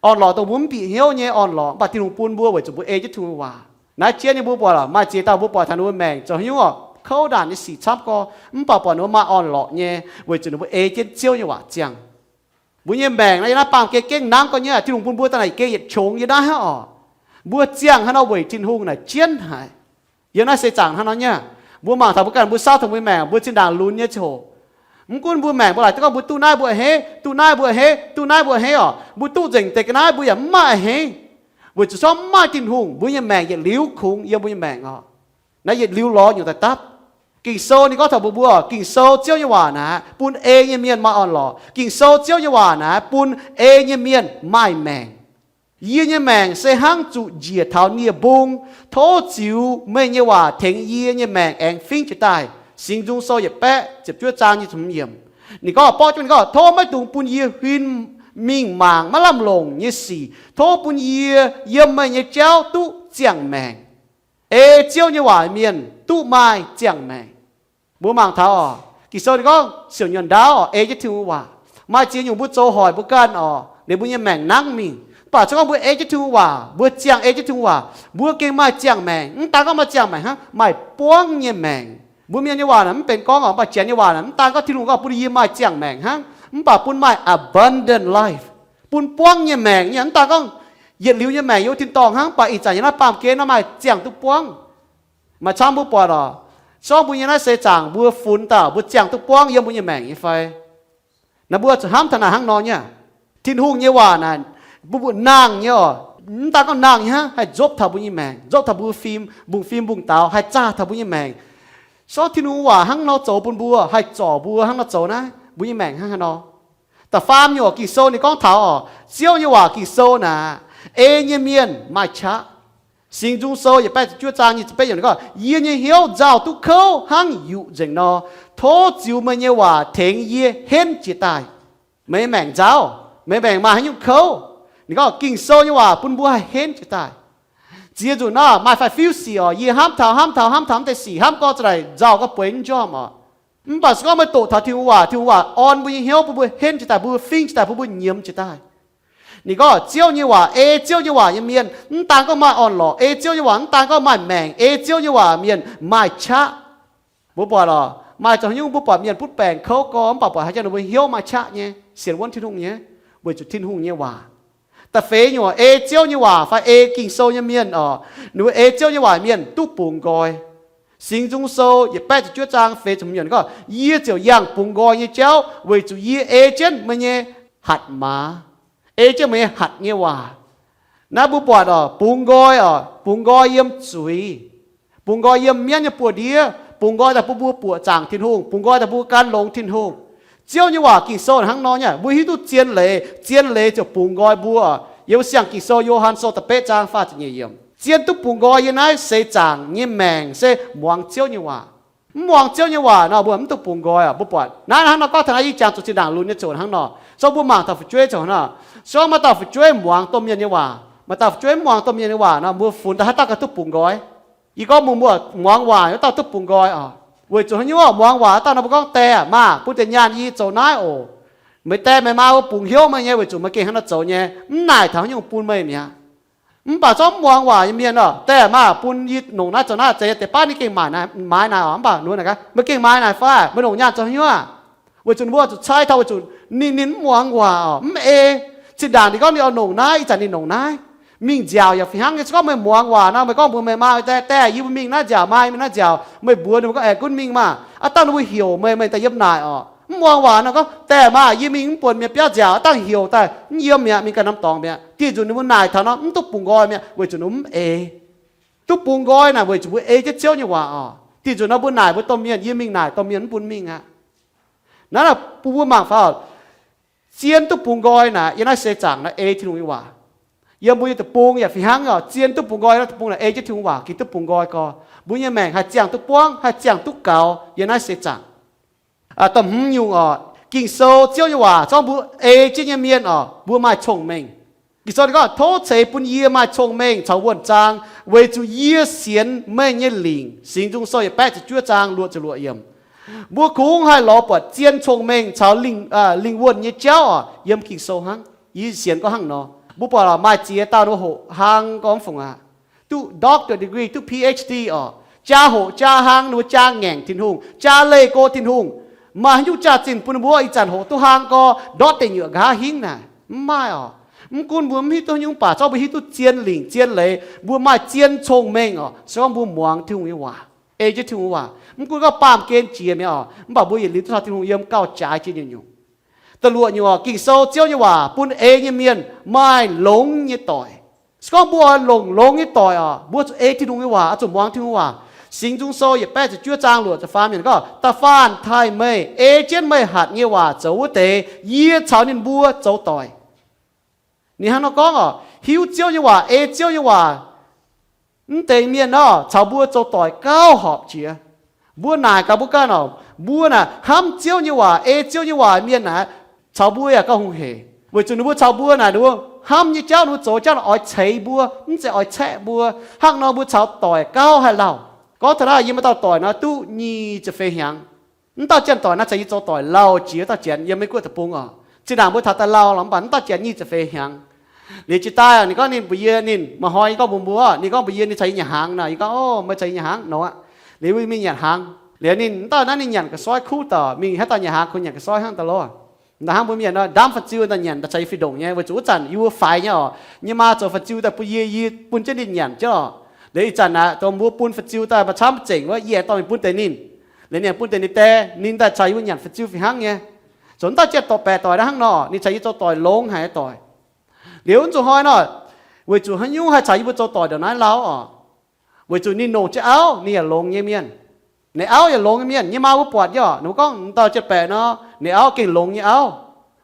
Orn-lorqc dongh mbuo mv bieqc hnyouv nyei orn-lorqc, mv baac Tin-Hungh bun mbuo weic zuqc mbuo ei jienv Tin-Hungh waac. Naaiv jienv nyei mbuo buatc maaih ziex dauh mbuo buatc taux ninh mbuo maengc zoux haaix nyungc oc, kouv ndaanc nyei sic camv gorx, mv baac buatc ninh mbuo maaih orn-lorqc nyei, weic zuqc ninh mbuo ei jienv Ziouv nyei waac ziangh. Mbuo nyei maengc naaiv yiem naaiv baamh gen gengh nangv gorx nyei, Tin-Hungh bun mbuo daaih naaic gengh yietc qongx yiem naaiv hnangv oc. Mbuo ziangh hnangv nor weic Tin-Hungh naaic jienv haic. Yiem naaiv seix zaangc hnangv nor nyei, mbuo mangc taux mbuo ganh mbuo saauv taux mbuo maengc, mbuo zinh ndaangc lunx nyei ziangh hoc, mv gunv mbuo maengc mbuo laaic duqv gorngv mbuo duqv naaiv mbuo a'hneiv, duqv naaiv mbuo a'hneiv, duqv naaiv mbuo a'hneiv oc, mbuo duqv nzengc deix ga'naaiv mbuo yaac mv maaih a'hneiv, weic zuqc corc mv maaih Tin-Hungh, mbuo nyei maengc yietc liuz kungx yiem mbuo nyei maengc oc. Naaiv yietc liuz lorz nyungc daaih dapv. Ging-Sou ninh gorngv taux mbuo, mbuo Ging-Sou Ziouv nyei waac naaic bun ei nyei mienh maaih orn-lorqc. Ging-Sou Ziouv nyei waac naaic bun ei nyei mienh maaih maengc. Yie nyei maengc se hnangv zuqc njiec taux nie-mbung. Tov ziux meih nyei waac tengx yie nyei maengc aengx fingv jiez daaih. Singx Nzung Sou yietc baeqv ziepc juov zaang nyic ziepc hmz yiemc. Ninh gorngv, borqv jienv ninh gorngv, tov maiv dungx bun yie huin mingh mangc maiv lamh longc nyei sic. Tov bun yie yiem meih nyei jauv duqv ziangh maengc. Ei Ziouv nyei waac mienh duqv maaih ziangh maengc. Mbuo mangc taux oc, Ging-Sou ninh gorngv siouc nyuonh ndaauv oc, ei jienv Tin-Hungh waac. Maaih ziex nyungc mbuo zoux hoic mbuo ganh oc, liuz mbuo nyei maengc nangv mingh. Mv baac se gorngv mbuo ei jienv Tin-Hungh waac, mbuo ziangh ei jienv Tin-Hungh waac, mbuo gengh maaih ziangh maengc. Mv daan gorngv maaih ziangh maengc hnangv, maaih buangv nyei maengc. Mbuo mienh nyei waac naaic mv benx gorngv oc, mv baac Janx nyei waac naaic mv daan gorngv Tin-Hungh gorngv bun yie maaih ziangh maengc hnangv. Mv baac bun maaih abundant life, bun buangv nyei maengc nyei. Mv daan gorngv yietc liuz nyei maengc yiem tin-dorngh hnangv, mv baac ih zanc yiem naaiv baamh gen nor maaih ziangh duqv buangv. Maaih camv mbuo buatc oc, zorngv mbuo nyei naaiv seix zaangc mbuo funx daaih mbuo ziangh duqv buangv yiem mbuo nyei maengc nyei fai? Naaiv mbuo zuqc hnamv taux naaic hnangv nor nyei. Tin-Hungh nyei waac naaic, mbuo mbuo nangh nyei oc. Mv daan gorngv nangh nyei hnangv, haih nzopv taux mbuo nyei maengc, nzopv taux mbuo fim, mbungv fim mbungv daux, haih zaah taux mbuo nyei maengc. Sorng Tin-Hungh waac hnangv nor zoux bun mbuo, haih zorc mbuo hnangv nor zoux naaiv, mbuo nyei maengc hnangv haaix nor. Da'faam nyungc Ging-Sou ninh gorngv taux oc, Ziouv nyei waac Ging-Sou naaic, ei nyei mienh maaih qaqv. Singx Nzung Sou yietc baeqv ziepc juov zaang nyic ziepc betv yiemc ninh gorngv, yie nyei hnyouv nzauh duqv kouv hnangv yuqc nzengc nor. Tov ziux meih nyei waac tengx yie henv jiez daaih. Meih maengc nzauv, meih maengc maaih haaix nyungc kouv? Ninh gorngv Ging-Sou nyei waac bun mbuo haih henv jiez daaih. Ziex nzunc nor maaih fai fiuv sic oc, yie hnamv taux, hnamv taux, hnamv taux mv deix sic, hnamv gorx za'naaic nzauh gorx bueix mv njormh oc. Mv baac se gorngv meih doqc taux Tin-Hungh waac, Tin-Hungh waac orn mbuo nyei hnyouv, bun mbuo henv jiez daaih, bun mbuo fingx jiez daaih, bun mbuo nyiemz jiez daaih. Ninh gorngv Ziouv nyei waac, ei Ziouv nyei waac nyei mienh, mv daan gorngv maaih orn-lorqc, ei Ziouv nyei waac mv daan gorngv maaih maengc, ei Ziouv nyei waac mienh maaih qaqv. Mbuo buatc oc, maaih zoux haaix nyungc mbuo buatc mienh butv baengc kouv gorx, mv baac buatc haaix jangx ninh mbuo hnyouv maaih qaqv nyei, sienx wuonv Tin-Hungh nyei, weic zuqc Tin-Hungh nyei waac. Da'feix nyungc, ei Ziouv nyei waac fai ei Ging-Sou nyei mienh oc, ninh mbuo ei Ziouv nyei waac mienh duqv bungx nqoi. Singx Nzung Sou yietc baeqv ziepc juov zaang feix ziepc hmz yiemc gorngv, yie ziouc yangh bungx nqoi nyei jauv, weic zuqc yie ei jienv meih nyei hatc maaz, ei jienv meih nyei hatc nyei waac. Naaiv mbuo buatc oc, bungx nqoi oc, bungx nqoi yiem zuiz, bungx nqoi yiem mienv nyei buoz-ndiev, bungx nqoi daaih bun mbuo buoqc zaangc Tin-Hungh, bungx nqoi daaih mbuo gan longx Tin-Hungh. Ziouv nyei waac Ging-Sou hnangv nor nyei, mbuo hiuv duqv zien leiz, zien leiz ziouc bungx nqoi mbuo. Yiem siang Ging-Sou Yo^han Sou da'betv zaang faah ziepc nyeic yiemc, zien duqv bungx nqoi yiem naaiv seix zaangc nyei maengc se muangx Ziouv nyei waac. Mv muangx Ziouv nyei waac nor, mbuo mv duqv bungx nqoi oc. Mbuo buatc naaiv hnangv nor gorngv taux naaiv, yie jangx zuqc zinh ndaangc lunx nyei ziouc hnangv nor. Se gorngv mbuo mangc dauh fu'jueiv ziouc hnangv nor. Se gorngv maaih dauh fu'jueiv muangx domh mienh nyei waac, maaih dauh fu'jueiv mv muangx domh mienh nyei waac nor, mbuo funx daaih haaix dauh ganh duqv bungx nqoi? Yie gorngv mbuo, mbuo muangx waac haaix dauh duqv bungx nqoi oc. Weic zuqc haaix nyungc muangx waac haaix dauh nor, mbuo gorngv, Die aah, maah, bun deix nyaanh yie zoux naaiv oc. Meih die meih maa mbuo bungx hnyouv meih nyei, weic zuqc meih gengh hnangv nor zoux nyei, mv naaic taux haaix nyungc bun meih mi'aqv. Mv baac zorngv mv muangx waac nyei mienh oc, Die aah, maah, bun yie nongc naaiv zoux naaiv, zeiz deix baav ninh gengh maaiz naaic, maaiz naaic oc. Mv baac ninh mbuo naaic gaax, meih gengh maaiz naaic fai? Meih nongc nyaanh zoux haaix nyungc? Weic zuqc ninh mbuo zuqc cai taux, weic zuqc ninh, ninh mv muangx waac oc, mv ei. Zinh ndaangc ninh gorngv ninh oix nongc naaiv, ih zanc ninh nongc naaiv. Mingh nziaauc yaac fih hnangv nyei. Se gorngv meih muangx waac nor, meih gorngv mbuox meih maa, Die, Die, yie mbuo mingh naaiv nziaauc, maa, mingh naaiv nziaauc. Meih mbuox ninh mbuo gorngv, Aengx gunv mingh maah! Aav dangh ninh mbuo heuc meih, meih daaih yiem naaic oc. Mv muangx waac nor gorngv, Die aah, maah, yie mingh mv buonc mienh biauv nziaauc, aav dangh heuc daaih mv yiem mi'aqv, mingh ganh norm dorngx mi'aqv. Dieh nzunc ninh mbuo naaic taux nor, mv duqv bungx nqoi mi'aqv, weic zuqc ninh mv ei. Duqv bungx nqoi naaic weic zuqc mbuo ei jienv Ziouv nyei waac oc. Dieh nzunc nor mbuo naaic mbuo domh mienh, Yie mingh naaic, domh mienh mv bun mingh aqv. Naaiv bun mbuo mangc faaux, zien duqv bungx nqoi naaic yiem naaiv seix zaangc naaiv ei Tin-Hungh nyei waac. Yiem mbuo nyei deic-bung yaac fih hnangv oc. Zien duqv bungx nqoi naaiv deic-bung naaic ei jienv Tin-Hungh waac, gengh duqv bungx nqoi gorx, mbuo nyei maengc haih ziangh duqv buangv, haih ziangh duqv gaux yiem naaiv seix zaangc. Da'hmz nyungc oc, Ging-Sou, Ziouv nyei waac zorngv mbuo ei jienv nyei mienh oc, mbuo maaih cong-mengh. Ging-Sou ninh gorngv, Tov ceix bun yie maaih cong-mengh caux wuonh zaang, weic zuqc yie sienx meih nyei lingc. Singx Nzung Sou yietc baeqv ziepc juov zaang luoqc ziepc luoqc yiemc. Mbuo kungx haih lorz buatc zien cong-mengh caux lingh, lingh wuonh nyei jauv oc, yiem Ging-Sou hnangv. Yie sienx gorngv hnangv nor. Mbuo buatc maaih ziex dauh ninh mbuo hoqc hlang gorngv fungc aqv, duqv doctor degree, duqv P H D oc, jaa hoqc jaa hlang, ninh mbuo jaa ngaengc Tin-Hungh, jaa leih go Tin-Hungh. Maaih haaix nyungc jaax-zinh bun ninh mbuo ih zanc hoqc duqv hlang gorx ndortv deic nyuoqc nqa'haav hingv naaic? Mv maaih oc. Mv gunv mbuo mv hiuv duqv haaix nyungc, mv baac zorngv mbuo hiuv duqv zien lingc zien leiz, mbuo maaih zien cong-mengh oc, se gorngv mbuo muangx Tin-Hungh nyei waac, ei jienv Tin-Hungh waac. Mv gunv gorngv baamh gen jiex mi'aqv oc, mv baac mbuo yietc liuz duqv taux Tin-Hungh yiem gauh jaaix jiex nyungc-nyungc. Da'luoqc nyungc oc, Ging-Sou, Ziouv nyei waac bun ei nyei mienh maaih longx nyei doic. Se gorngv mbuo oix longc longx nyei doic oc, mbuo zuqc ei Tin-Hungh nyei waac, oix zuqc muangx Tin-Hungh waac. Singx Nzung Sou yietc baeqv ziepc juov zaang luoqc ziepc faam yiemc gorngv, Da'faanh taaih meih ei jienv meih hatc nyei waac zoux wuov deix, yie caux ninh mbuo zoux doic. Ninh hnangv nor gorngv oc, hiuv Ziouv nyei waac, ei Ziouv nyei waac, mv deix mienh nor caux mbuo zoux doic gauh horpc jiex. Mbuo naaic gaax mbuo ganh oc, mbuo naaic hnamv Ziouv nyei waac, ei Ziouv nyei waac mienh naaic, caux mbuo yaac gauh hungh heic, weic zuqc ninh mbuo caux mbuo naaic, ninh mbuo hnamv nyei jauv, ninh mbuo zoux jauv naaic oix ceix mbuo, mv zeiz oix caeqv mbuo. Hnangv nor mbuo caux doic gauh haih lauh. Gorngv taux naaiv, yie maaih dauh doic nor duqv nyic ziepc feix hnyangx. Mv dauh janx-doic naaiv caux yie zoux doic lauh jiex dauh janx yiem Meiv Guoqv deic-bung oc. Zinh ndaangc mbuo taux daaih lauh lorqc, mv baac mv dauh janx nyic ziepc feix hnyangx. Liuz jiex daaih ninh gorngv ninh mbuox yie, ninh maaih hnoi yie gorngv mbuox mbuo, ninh gorngv mbuox yie ninh caux yie nyanc hnaangx nor, yie gorngv, Ov, meih caux yie nyanc hnaangx nor aqv. Liuz mingh nyanc hnaangx. Liuz ninh, mv dauh naaiv ninh nyanc ga'soiv kuv dauh, mingh haaix dauh nyanc hnaangx kungx nyanc ga'soiv hnangv daaih lorqc. Da'hnangv mbuo mienh nor, ndaamv fa'ziu daaih nyanc daaih caux yie fih ndongc nyei, weic zuqc wuov zanc yie mbuo faix nyei oc. Nyei maa zoux fa'ziu daaih bun yie, yie bun jienv ninh nyanc jienv oc. Liuz ih zanc aeqv, dongh mbuo bun fa'ziu daaih maaih camv zengc wuov, yie aengx dorh mingh bun deix ninh. Liuz ninh aengx bun deix ninh die, ninh daaih caux yie mbuo nyanc fa'ziu fih hnangv nyei. Zoux dauh jiex doic baeqc doic naaiv hnangv nor, ninh caux yie zoux doic longx haic doic. Liuz zuqc hnoi nor, weic zuqc haaix nyungc haih caux yie mbuo zoux doic ndongc naaiv lauh oc? Weic zuqc ninh longc jienv auv, ninh yaac longx nyei mienh. Ninh auv yaac longx nyei mienh. Nyei maa mbuo buatc nyei oc, ninh mbuo gorngv dauh jiex baeqc nor, ninh auv gengh longx nyei auv.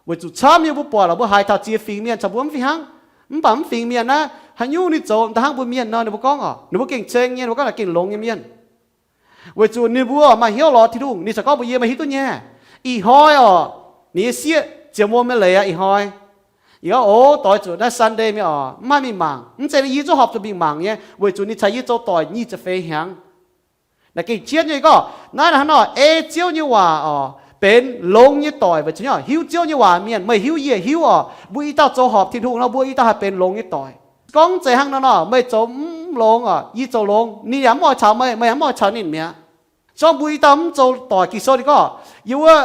Weic zuqc camv nyei mbuo buatc lorqc, mbuo haiz taux ziex fingx mienh caux mbuo mv fih hnangv. Mv baac mv fingx mienh naaiv, haaix nyungc ninh zoux da'hnangv mbuo mienh nor, ninh mbuo gorngv oc, ninh mbuo gengh ceng nyei, ninh mbuo gorngv naaic gengh longx nyei mienh. Weic zuqc ninh mbuo maaih hnyouv lorz Tin-Hungh, ninh caux gorngv mbuox yie, meih hiuv duqv nyei, ih hnoi oc, ninh nyei sieqv ziouc mbuo maiv leiz aqv. Ih hnoi yie gorngv, o, doix zuqc naaiv Sunday mingh oc, mv haih mingh mangc. Mv zeiz yie zungv horpc zuqc mingh mangc nyei, weic zuqc ninh caux yie zoux doic nyic ziepc feix hnyangx. Naaiv gengh jienv nyei. Gorngv naaiv hnangv nor, ei Ziouv nyei waac oc, benx longx nyei doic weic zuqc hiuv Ziouv nyei waac mienh, meih hiuv yie hiuv oc, mbuo i dauh zoux horpc Tin-Hungh nor, mbuo i dauh haih benx longx nyei doic. Gorngv zeiz hnangv nor nor, meih zoux mv longx oc, yie zoux longx, ninh yaac mv oix caux meih, meih yaac mv oix caux ninh mi'aqv. Gorngv mbuo i dauh mv zoux doic, Ging-Sou ninh gorngv, yiem wuov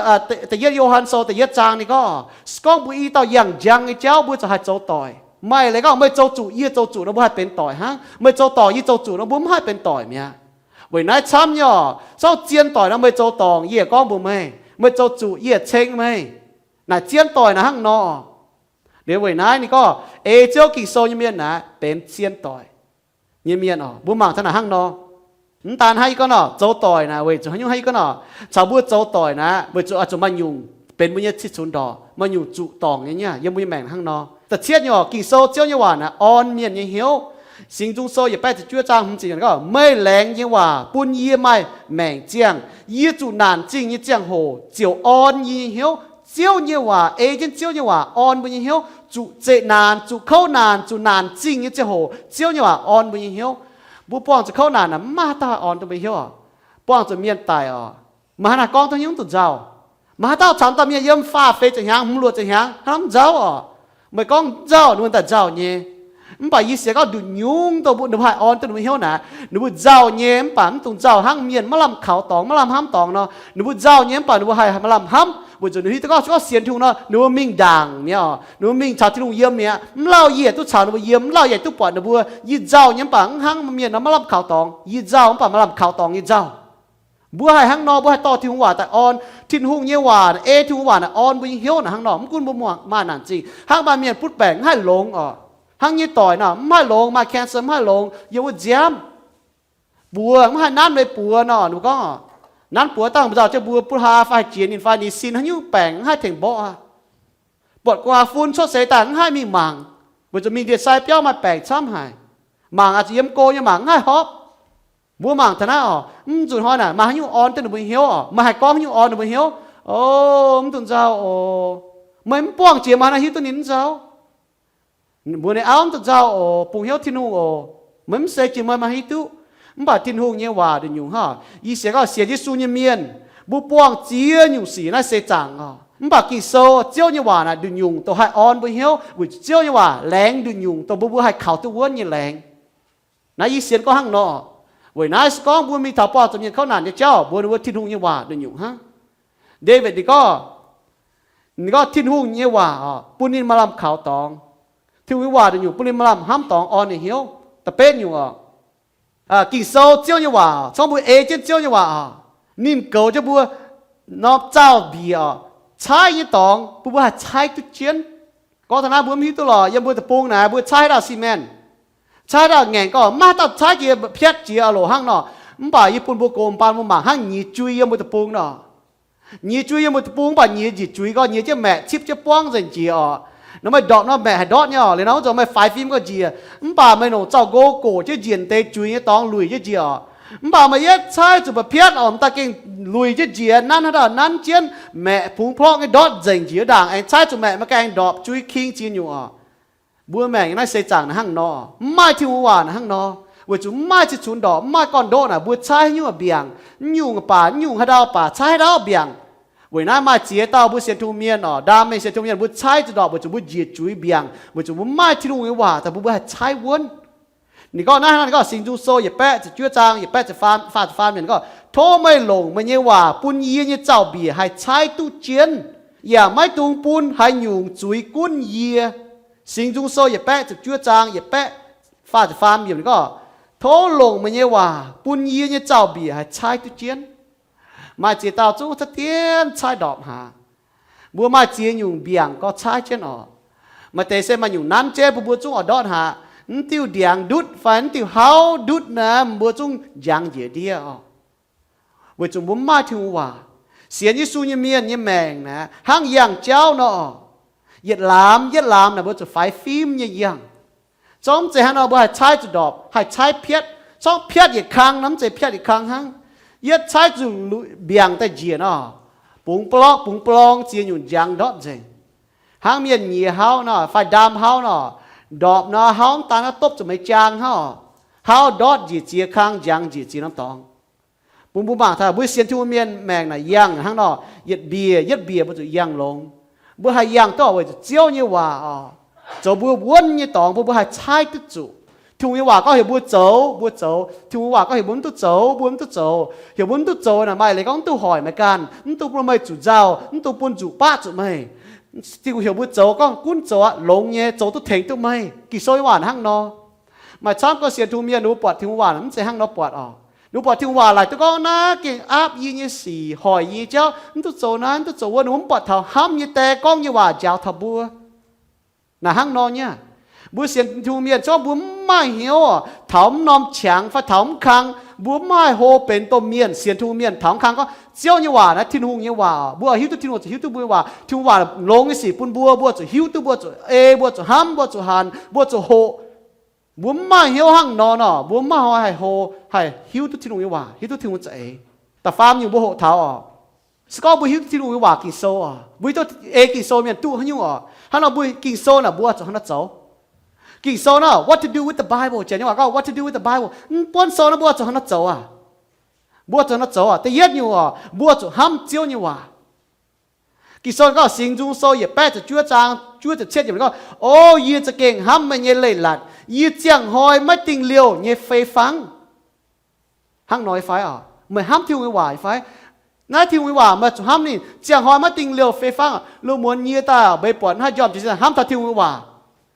da'yietv Yo^han Sou da'yietv zaang ninh gorngv, gorngv mbuo i dauh yangh njang nyei jauv mbuo ziouc haih zoux doic. Maaih leiz gorngv meih zoux zuqc yie zoux zuqc nor mbuo haih benx doic hnangv. Meih zoux dorngc yie zoux zuqc nor mbuo mv haih benx doic mi'aqv. Weic naaiv camv nyei oc. Gorngv zien doic nor meih zoux dorngc yie yaac gorngv mbuox meih, meih zoux zuqc yie yaac ceng meih. Naaic zien doic naaic hnangv nor. Liuz weic naaiv ninh gorngv ei Ziouv Ging-Sou nyei mienh naaic benx zien doic nyei mienh oc. Mbuo mangc taux naaic hnangv nor. Mv daan hnangv yie gorngv nor, zoux doic naaic weic zuqc haaix nyungc hnangv yie gorngv nor, caux mbuo zoux doic naaic weic zuqc oix zuqc maaih nyungc benx mbuo nyei cih cunx ndorqc, maaih nyungc zuqc dorngc nyei. Yiem mbuo nyei maengc hnangv nor. Da'cietv nyungc oc, Ging-Sou Ziouv nyei waac naaic orn mienh nyei hnyouv. Singx Nzung Sou yietc baeqv ziepc juov zaang hmz ziepc gorngv, meih laengz nyei waac bun yie maaih maengc ziangh. Yie zuqc naanc zingh nyei ziangh hoc ziouc orn yie nyei hnyouv. Ziouv nyei waac, ei jienv Ziouv nyei waac orn mbuo nyei hnyouv. Zuqc zeqc naanc, zuqc kouv naanc, zuqc naanc zingh nyei ziangh hoc Ziouv nyei waac orn mbuo nyei hnyouv. Mbuo buangh zuqc kouv naanc naaic mv maaih haaix dauh haih orn duqv mbuo hnyouv oc. Buangh zuqc mienh daic oc, maaih haaix dauh gorngv duqv hnyouv duqv nzauh? Maaih haaix dauh caux dauh mienh yiem faah feix ziepc hnyangx, hmz luoqc ziepc hnyangx, haaix dauh mv nzauh oc? Meih gorngv nzauh, ninh mbuo daaih nzauh nyei. Mv baac yie sienx gorngv nduqc nyungc dongh mbuo, ninh mbuo haih orn duqv ninh mbuo hnyouv naaic, ninh mbuo nzauh nyei, mv baac mv dungx nzauh hnangv mienh maiv lamh kaux dorngx, maiv lamh hnamv dorngx nor. Ninh mbuo nzauh nyei mv baac ninh mbuo haih maiv lamh hnamv, weic zuqc ninh hiuv duqv gorngv se gorngv sienx Tin-Hungh nor, ninh mbuo mingh ndaangc mi'aqv oc, ninh mbuo mingh caux Tin-Hungh yiem mi'aqv. Mv lauh yie duqv caux ninh mbuo yiem, mv lauh yie duqv buatc ninh mbuo. Yie nzauh nyei mv baac mv hnangv mienh nor maiv lamh kaux dorngx. Yie nzauh mv baac maaih lamh kaux dorngx nyei nzauh. Mbuo haih hnangv nor, mbuo haih dorh Tin-Hungh waac daaih orn. Tin-Hungh nyei waac, ei Tin-Hungh waac naaic orn mbuo nyei hnyouv naaic hnangv nor. Mv gunv mbuo maaih naanc zingh, hnangv maaih mienh butv baengc mv haih longx oc, hnangv nyei doic naaic mv haih longx, maaih cancer mv haih longx, yiem wuov nziaamv, buoz mv haih nanv meih buoz nor, ninh mbuo gorngv, nanv buoz dangh nzauh jienv mbuo butv hlaax fai haih jiex ninh fai ninh sin haaix nyungc baengc mv haih tengx mborqv aqv. Buatc gu'nguaaz fun cuotv seix daaih mv haih mingh mangc, weic zuqc mingh ndie-sai biauv maaih baengc camv haic. Mangc aqv, zuqc yiem go nyei mangc mv haih hopv. Mbuo mangc taux naaiv oc, mv nzunc hnoi naaic maaih haaix nyungc orn duqv ninh mbuo hnyouv oc? Maaih haih gorngv haaix nyungc orn ninh mbuo hnyouv? O, mv dungx nzauh oc. Meih mv buangh jiex maaih haaix dauh hiuv duqv ninh mv nzauh? Mbuo nyei auv mv dungx nzauh oc, bungx hnyouv Tin-Hungh oc. Meih mv seix jiex meih maaih haaix hiuv duqv? Mv baac Tin-Hungh nyei waac nduqc nyungc hnangv. Yie sienx gorngv sienx Yesu nyei mienh, mbuo buangh ziex nyungc sic naaiv seix zaangc oc. Mv baac Ging-Sou Ziouv nyei waac naaic nduqc nyungc dongh haih orn mbuo hnyouv, weic zuqc Ziouv nyei waac laengz nduqc nyungc dongh mbuo, mbuo haih kaux duqv wuonv nyei laengz. Naaiv yie sienx gorngv hnangv nor. Weic naaiv se gorngv mbuo mingh taux buangh zuqc mienh kouv naanc nyei jauv, mbuox ninh mbuo Tin-Hungh nyei waac nduqc nyungc hnangv. Ndaawitv ninh gorngv, ninh gorngv Tin-Hungh nyei waac oc, bun ninh maaih lamh kaux dorngx. Tin-Hungh nyei waac nduqc nyungc bun ninh maaih lamh hnamv dorngx orn ninh hnyouv. Da'betv nyungc oc, Ging-Sou Ziouv nyei waac, gorngv mbuo ei jienv Ziouv nyei waac oc, ninh goux jienv mbuo norm zaux-mbiec oc, caaiv nyei dorngx bun mbuo haih caaiv duqv jienv. Gorngv taux naaiv mbuo mv hiuv duqv lorqc, yiem mbuo deic-bung naaiv mbuo caaiv haaix dauh cement, caaiv haaix dauh ngaengc, gorngv maiv haaix dauh caaiv jiex, piatv jiex loc hnangv nor. Mv baac yie bun mbuo gox baan mbuo mangc hnangv nyiex jui yiem mbuo deic-bung nor. Nyiex jui yiem mbuo deic-bung mv baac nyiex njiec juix gorngv nyiex jienv maeqc cipv jienv buangv nzengc njiec oc. Nor meih ndorpc nor maeqc haih ndortv nyei oc. Liuz nor wuov zanc meih faix fim gorngv njiec, mv baac meih longc zaux-nqo goqc jienv njiec deix juix nyei dorngx luic jienv njiec oc. Mv baac meih yietv caaiv zuqc mba'piatv oc, m'daaih gengh luic jienv njiec, nanv haaix dauh nanv jienv, maeqc pungx plorqv nyei ndortv nzengc njiec ndaangc, aengx caaiv zuqc maeqc maiv gaengh ndorpc jui king ziex nyungc oc. Mbuo maengc naaiv seix zaangc naaiv hnangv nor, mv maaih Tin-Hungh waac naaiv hnangv nor, weic zuqc mv maaih cih cunx ndorqc, mv maaih gorn-ndoqv naaic, mbuo caaiv haaix nyungc mbiaangc, mv nyungc baac, mv nyungc haaix ndau baac caaiv haaix ndau mbiaangc. Weic naaiv maaih ziex dauh mbuo sienx Tin-Hungh mienh oc, ndaam mengh sienx Tin-Hungh mienh mbuo caaiv zuqc ndorpc weic zuqc mbuo njiec juix mbiaangc, weic zuqc mbuo mv maaih Tin-Hungh nyei waac daaih bun mbuo haih caaiv wuonv. Ninh gorngv naaiv hnangv, ninh gorngv Singx Nzung Sou yietc baeqv ziepc juov zaang yietc baeqv ziepc faam, faah ziepc faam yiemc gorngv, tov meih longc meih nyei waac bun yie nyei zaux-mbiec haih caaiv duqv jienv. yaac maiv dungx bun haaix nyungc zuiz gunv yie. Singx Nzung Sou yietc baeqv ziepc juov zaang yietc baeqv faah ziepc faam yiemc gorngv, tov longc meih nyei waac bun yie nyei zaux-mbiec haih caaiv duqv jienv. Maaih ziex dauh zungv cuotv dienv caaiv ndorpc haic. Mbuo maaih ziex nyungc mbiaangc gorx caaiv jienv oc. Maaih deix se maaih nyungc nanv jienv bun mbuo zungv oix ndortv haic. Mv diuh ndiangx ndutv fai mv diuh hauv ndutv naaic mbuo zungv njangx njiec ndiev oc. Weic zuqc mbuo mv maaih Tin-Hungh waac. Sienx Yesu nyei mienh nyei maengc naaic hnangv yangh jauv nor, yietc laamz yietc laamz naaic mbuo zuqc faix fim nyei yangh. Zorqv mv zeiz hnangv nor mbuo haih caaiv zuqc ndorpc, haih caaiv piatv. Zorqv piatv yietc kang nor mv zeiz piatv yietc kang hnangv. Yietv caaiv zuqc mbiaangc daaih njiec nor, bungx blorqv bungx blorng ziex nyungc njangx ndortv nzengc. Hnangv mienh nyiex hauv nor fai ndaam hauv nor, ndorpc nor hauv mv daan naaiv dopv zuqc meix jaang hnangv oc. Hauv ndortv njiec ziex kang, njangx njiec ziex norm dorngx. Bun mbuo mangc taux mbuo sienx Tin-Hungh mienh maengc naaic yangh hnangv nor, yietc mbiec yietc mbiec mbuo zuqc yangh longx. Mbuo haih yangh duqv weic zuqc Ziouv nyei waac oc, zoux mbuo wuonv nyei dorngx bun mbuo haih caaiv duqv zuqc. Tin-Hungh nyei waac gorngv heuc mbuo zoux, mbuo zoux. Tin-Hungh nyei waac gorngv heuc mbuo mv duqv zoux, mbuo mv duqv zoux. Heuc mbuo mv duqv zoux naaic maaih leiz gorngv mv duqv hoic meih ganh, mv dungx bun meih zuqc nzauh, mv dungx bun nzuqc baqv zuqc meih. Tin-Hungh heuc mbuo zoux gorngv gunv zoux aqv, longx nyei, zoux duqv tengx duqv meih. Ging-Sou nyei waac hnangv nor. Maaih camv gorngv sienx Tin-Hungh mienh ninh mbuo buatc Tin-Hungh waac mv zeiz hnangv nor buatc oc. Ninh mbuo buatc Tin-Hungh waac laaic duqv gorngv naaiv gengh aapv yie nyei sic, hoic yie nyei jauv, mv duqv zoux naaiv, mv duqv zoux wuov, ninh mbuo mv buatc taux hnamv nyei die gorngv nyei waac njaaux taux mbuo. Naaic hnangv nor nyei. Mbuo sienx Tin-Hungh mienh zorqv mbuo mv maaih hnyouv taux mv norm qangx fai taux mv kang, mbuo mv haih hlo benx domh mienh sienx Tin-Hungh mienh taux mv kang gorngv Ziouv nyei waac naaiv Tin-Hungh nyei waac. Mbuo hiuv duqv Tin-Hungh zuqc hiuv duqv mbuo nyei waac. Tin-Hungh waac longx nyei sic bun mbuo, mbuo zuqc hiuv duqv, mbuo zuqc ei, mbuo zuqc hnamv, mbuo zuqc hanc, mbuo zuqc hoqc. Mbuo mv maaih hnyouv hnangv nor nor, mbuo mv maaih hnoi haih hlo, haih hiuv duqv Tin-Hungh nyei waac, hiuv duqv Tin-Hungh za'eix. Da'faam nyungc mbuo hoqc taux oc. Se gorngv mbuo hiuv duqv Tin-Hungh nyei waac Ging-Sou oc, mbuo hiuv duqv ei Ging-Sou mienh duqv haaix nyungc oc. Hnangv nor mbuo Ging-Sou naaic mbuo zuqc hnangv nor zoux. Ging-Sou naaic, what to do with the Bible, Janx nyei waac gorngv what to do with the Bible, mv buonv sou naaiv mbuo zuqc hnangv nor zoux aqv. Mbuo zuqc hnangv nor zoux aqv. Da'yietv nyungc oc, mbuo zuqc hnamv Ziouv nyei waac. Ging-Sou gorngv Singx Nzung Sou yietc baeqv ziepc juov zaang juov ziepc cietv yiemc gorngv, O yie za'gengh hnamv meih nyei leiz-latc, yie ziangh hnoi maiv dingh liouh nyei fei fangv. Hnangv nor fai oc? Meih hnamv Tin-Hungh nyei waac fai? Naaiv Tin-Hungh nyei waac meih zuqc hnamv ninh ziangh hnoi maiv dingh liouh fei fangv. Lungh muonz yie daaih mbeix buatc haaix njormh jiex hnamv taux Tin-Hungh nyei waac,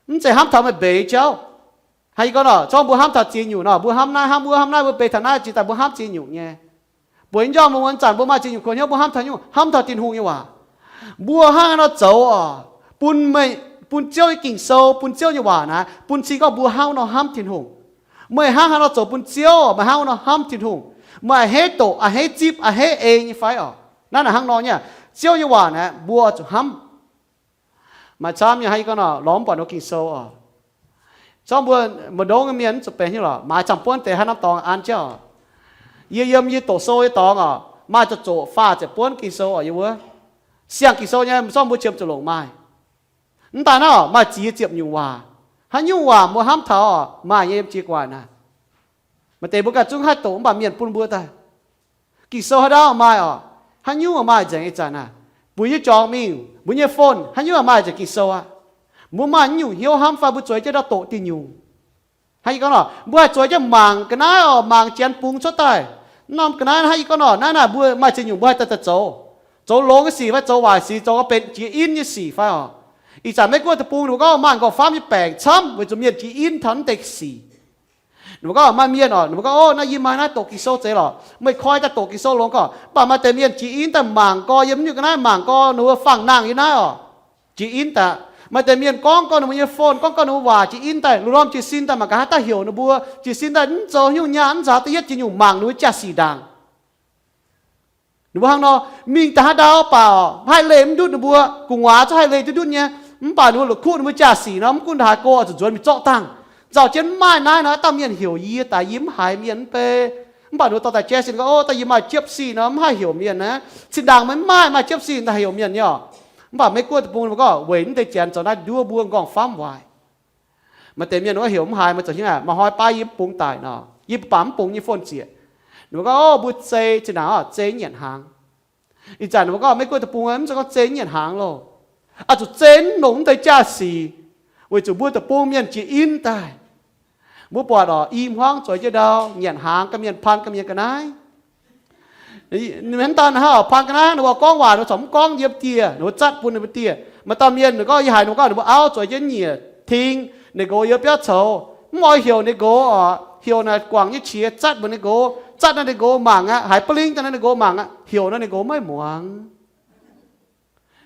mv zeiz hnamv taux meih mbeix jauv. Hnangv yie gorngv nor, zorqv mbuo hnamv taux ziex nyungc nor, mbuo hnamv naaiv, hnamv wuov, hnamv naaiv, mbuo mbeix taux naaiv jiex daaih mbuo hnamv ziex nyungc nyei. Bueix njormh muonz zanc mbuo maaih ziex nyungc kuonx hnyouv, mbuo hnamv taux nyungc, hnamv taux Tin-Hungh nyei waac. Mbuo hnangv haaix nor zoux oc? Bun meih, bun Ziouv nyei Ging-Sou, bun Ziouv nyei waac naaiv, bun cing gorngv mbuo hnangv nor hnamv Tin-Hungh. Meih hnangv haaix nor zoux bun Ziouv, meih hnangv nor hnamv Tin-Hungh. Meih a'hneiv doqc, a'hneiv zipv, a'hneiv ei nyei fai oc? Naaiv naaic hnangv nor nyei. Ziouv nyei waac naaiv mbuo zuqc hnamv. Maaih camv nyei hnangv yie gorngv nor, lorz mv buatc nor Ging-Sou oc. Zorqv mbuo mbu'ndongx nyei mienh mv zuqc benx hnyouv lorqc, maaiz camv buonv deix haaix norm dorngx an jienv oc. Yie yiem yie doqc sou nyei dorngx oc, maaih zoqc zoqc faah ziepc buonv Ging-Sou oc yie wuov. Siang Ging-Sou nyei zorqv mbuo qiemx zuqc longc maaih. Mv daaih naaiv oc, maaih ziex ziepc nyungc waac. Haaix nyungc waac mbuo hnamv taux oc, maaih nyei yiem jiex gu'nguaaic naaic. Maaih deix mbuo ganh zungv haih doqc mv baac mienh bun mbuo daaih. Ging-Sou haaix ndau maaih oc, haaix nyungc maaih nzengc ih zanc naaic. Bueix nyei jorngx mingh, mbuo nyei phone haaix nyungc maaih nzengc Ging-Sou aqv. Mbuo maaih nyungc hnyouv hnamv fai mbuo zueiz jienv ndau doqc diuh nyungc. Hnangv yie gorngv nor, mbuo haih zueiz jienv mangc ga'naaiv oc, mangc janx bungx cuotv daaih. Mv norm ga'naaiv hnangv yie gorngv nor, naaiv naaic mbuo maaih ziex nyungc mbuo haih daaih zoux. Zoux longx nyei sic fai zoux waaic sic, zoux ga'benx jiex in nyei sic fai oc. Ih zanc Meiv Guoqv deic-bung ninh mbuo gorngv maaih m'nqorngv famv nyei baengc camv weic zuqc mienh jiex in taux naaiv deix sic. Ninh mbuo gorngv maaih mienh oc, ninh mbuo gorngv, O, naaiv yie maaih naaiv doqc Ging-Sou zeiz lorqc. Meih koi daaih doqc Ging-Sou longx gorngv, mv baac maaih deix mienh jiex in daaih mangc gorx, yiem nyungc ga'naaiv mangc gorx, ninh mbuo fangx nangh yiem naaiv oc. Jiex in daaih. Maaih deix mienh gorngv gorngv ninh mbuo nyei phone, gorngv gorngv ninh mbuo waac, jiex in daaih, lungh ndorm jiez sin daaih mangc gaax haaix dauh heuc ninh mbuo, jiez sin daaih mv zoux haaix nyungc nyaah mv nzaaux da'yietv jiex nyungc mangc ninh mbuo jaa-sic ndaangc. Ninh mbuo hnangv nor, mingh daaih haaix ndau baac haih leih mv ndutv ninh mbuo, gu'nguaaz zungv haih leih duqv ndutv nyei. Mv baac ninh mbuo la'kuqv ninh mbuo jaa-sic nor, mv gunv haaix go oix zuqc nzuonx mingh zorqv dangh. Nzauh jienv mv maaih naaiv nor, dauh mienh heuc yie daaih, yie mv haiz mienh mv bei. Mv baac ninh mbuo dorh daaih jaiv sin gorngv, O, daaih yie maaih jiepv sic nor, mv haih heuc mienh naaiv. Cin-ndaangc meih mv maaih, maaih jiepv sic daaih heuc mienh nyei oc. Mv baac Meiv Guoqv deic-bung ninh mbuo gorngv weic mv deix janx zoux naaiv nduov mbuo m'nqorngv famv waaic. Maaih deix mienh wuov heuc mv haiz, meih zoux hnyouv aac, maaih hnoi baav yie mv bungx daic nor, yie mv baac mv bungx nyei phone ziec. Ninh mbuo gorngv, O, mbuo zei, cin-ndaangc oc, zei nyietc hnaangx. Ih zanc ninh mbuo gorngv Meiv Guoqv deic-bung mv zeiz gorngv zei nyietc hnaangx loh. Oix zuqc zei mv longc mv deix jaa-sic, weic zuqc mbuo deic-bung mienh jiex in daaih. Mbuo buatc oc, i hmuangv zueiz jienv ndau nyanc hnaangx ganh mienh, pan ganh mienh ga'naaiv. Ninh hnangv daaih hnangv, paan ga'naaiv ninh mbuo gorngv waac ninh mbuo corc mv gorngv yiem dieh, ninh mbuo zatv bun ninh mbuo dieh. Maaih dauh mienh ninh gorngv, yie haiz ninh mbuo gorngv ninh mbuo auv zueiz jienv nyiec ting, ninh nqox yiem biauv coux, mv oix heuc ninh nqox oc, heuc naaic guangc nyei qiex zatv mbuox ninh nqox, zatv naaiv ninh nqox mangc aqv, haiz ba'ling daaih naaiv ninh nqox mangc aqv, heuc naaiv ninh nqox maiv muangx.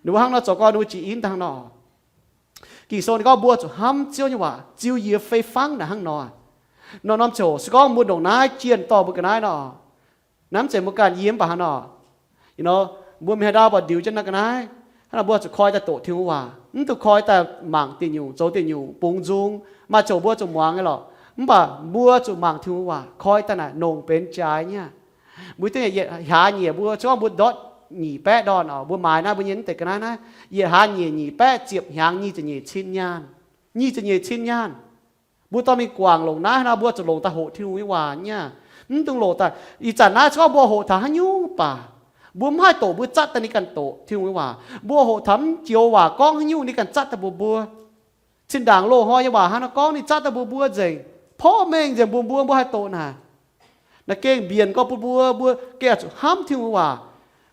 Ninh mbuo hnangv nor zoux gau, ninh mbuo jiex in daaih hnangv nor. Ging-Sou ninh gorngv mbuo zuqc hnamv Ziouv nyei waac ziux yie fei fangv naaic hnangv nor. Norm-norm ziouc se gorngv mbuo ndongc naaiv jienh dorh mbuo ga'naaiv nor, naaiv mv zeiz mbuo ganh yie mv baac hnangv nor. Mbuo mingh haaix ndau mbuo ndiux jienv naaiv ga'naaiv, hnangv nor mbuo zuqc koi daaih doqc Tin-Hungh waac, mv dungx koi daaih mangc diuc nyungc, zoux diuc nyungc, bungx nzung, maaih ziouc mbuo zuqc muangx nyei lorqc. Mv baac mbuo zuqc mangc Tin-Hungh waac, koi daaih naaic nongc benx jaaix nyei aqv. Mbuo dingc yietc hlaax nyieqc mbuo, se gorngv mbuo ndortv nyic baeqv ndorn oc, mbuo maaiz naaiv mbuo nyei mv deix ga'naaiv naaiv, yietc hlaax nyieqc nyic baeqv ziepc hnyangx nyic ziepc nyeic cin nyaanh. Nyic ziepc nyeic cin nyaanh. Mbuo dorh mingh guangc longc naaiv nor, mbuo zuqc longc daaih hoqc Tin-Hungh nyei waac nyei aqv. Mv dungx longc daaih, ih zanc naaiv se gorngv mbuo hoqc taux haaix nyungc baac, mbuo mv haih doqc, mbuo zatv daaih ninh ganh doqc Tin-Hungh nyei waac. Mbuo hoqc taux mv joux waac gorngv haaix nyungc ninh ganh zatv daaih mbuox mbuo. Zinh ndaangc loz-hnoi nyei waac hnangv nor gorngv ninh zatv daaih mbuox mbuo nzengc, porv mengh nzengc mbuox mbuo, mbuo haih doqc naaic. Naaiv gengh mbienc gorx bun mbuo, mbuo gengh zuqc hnamv Tin-Hungh waac.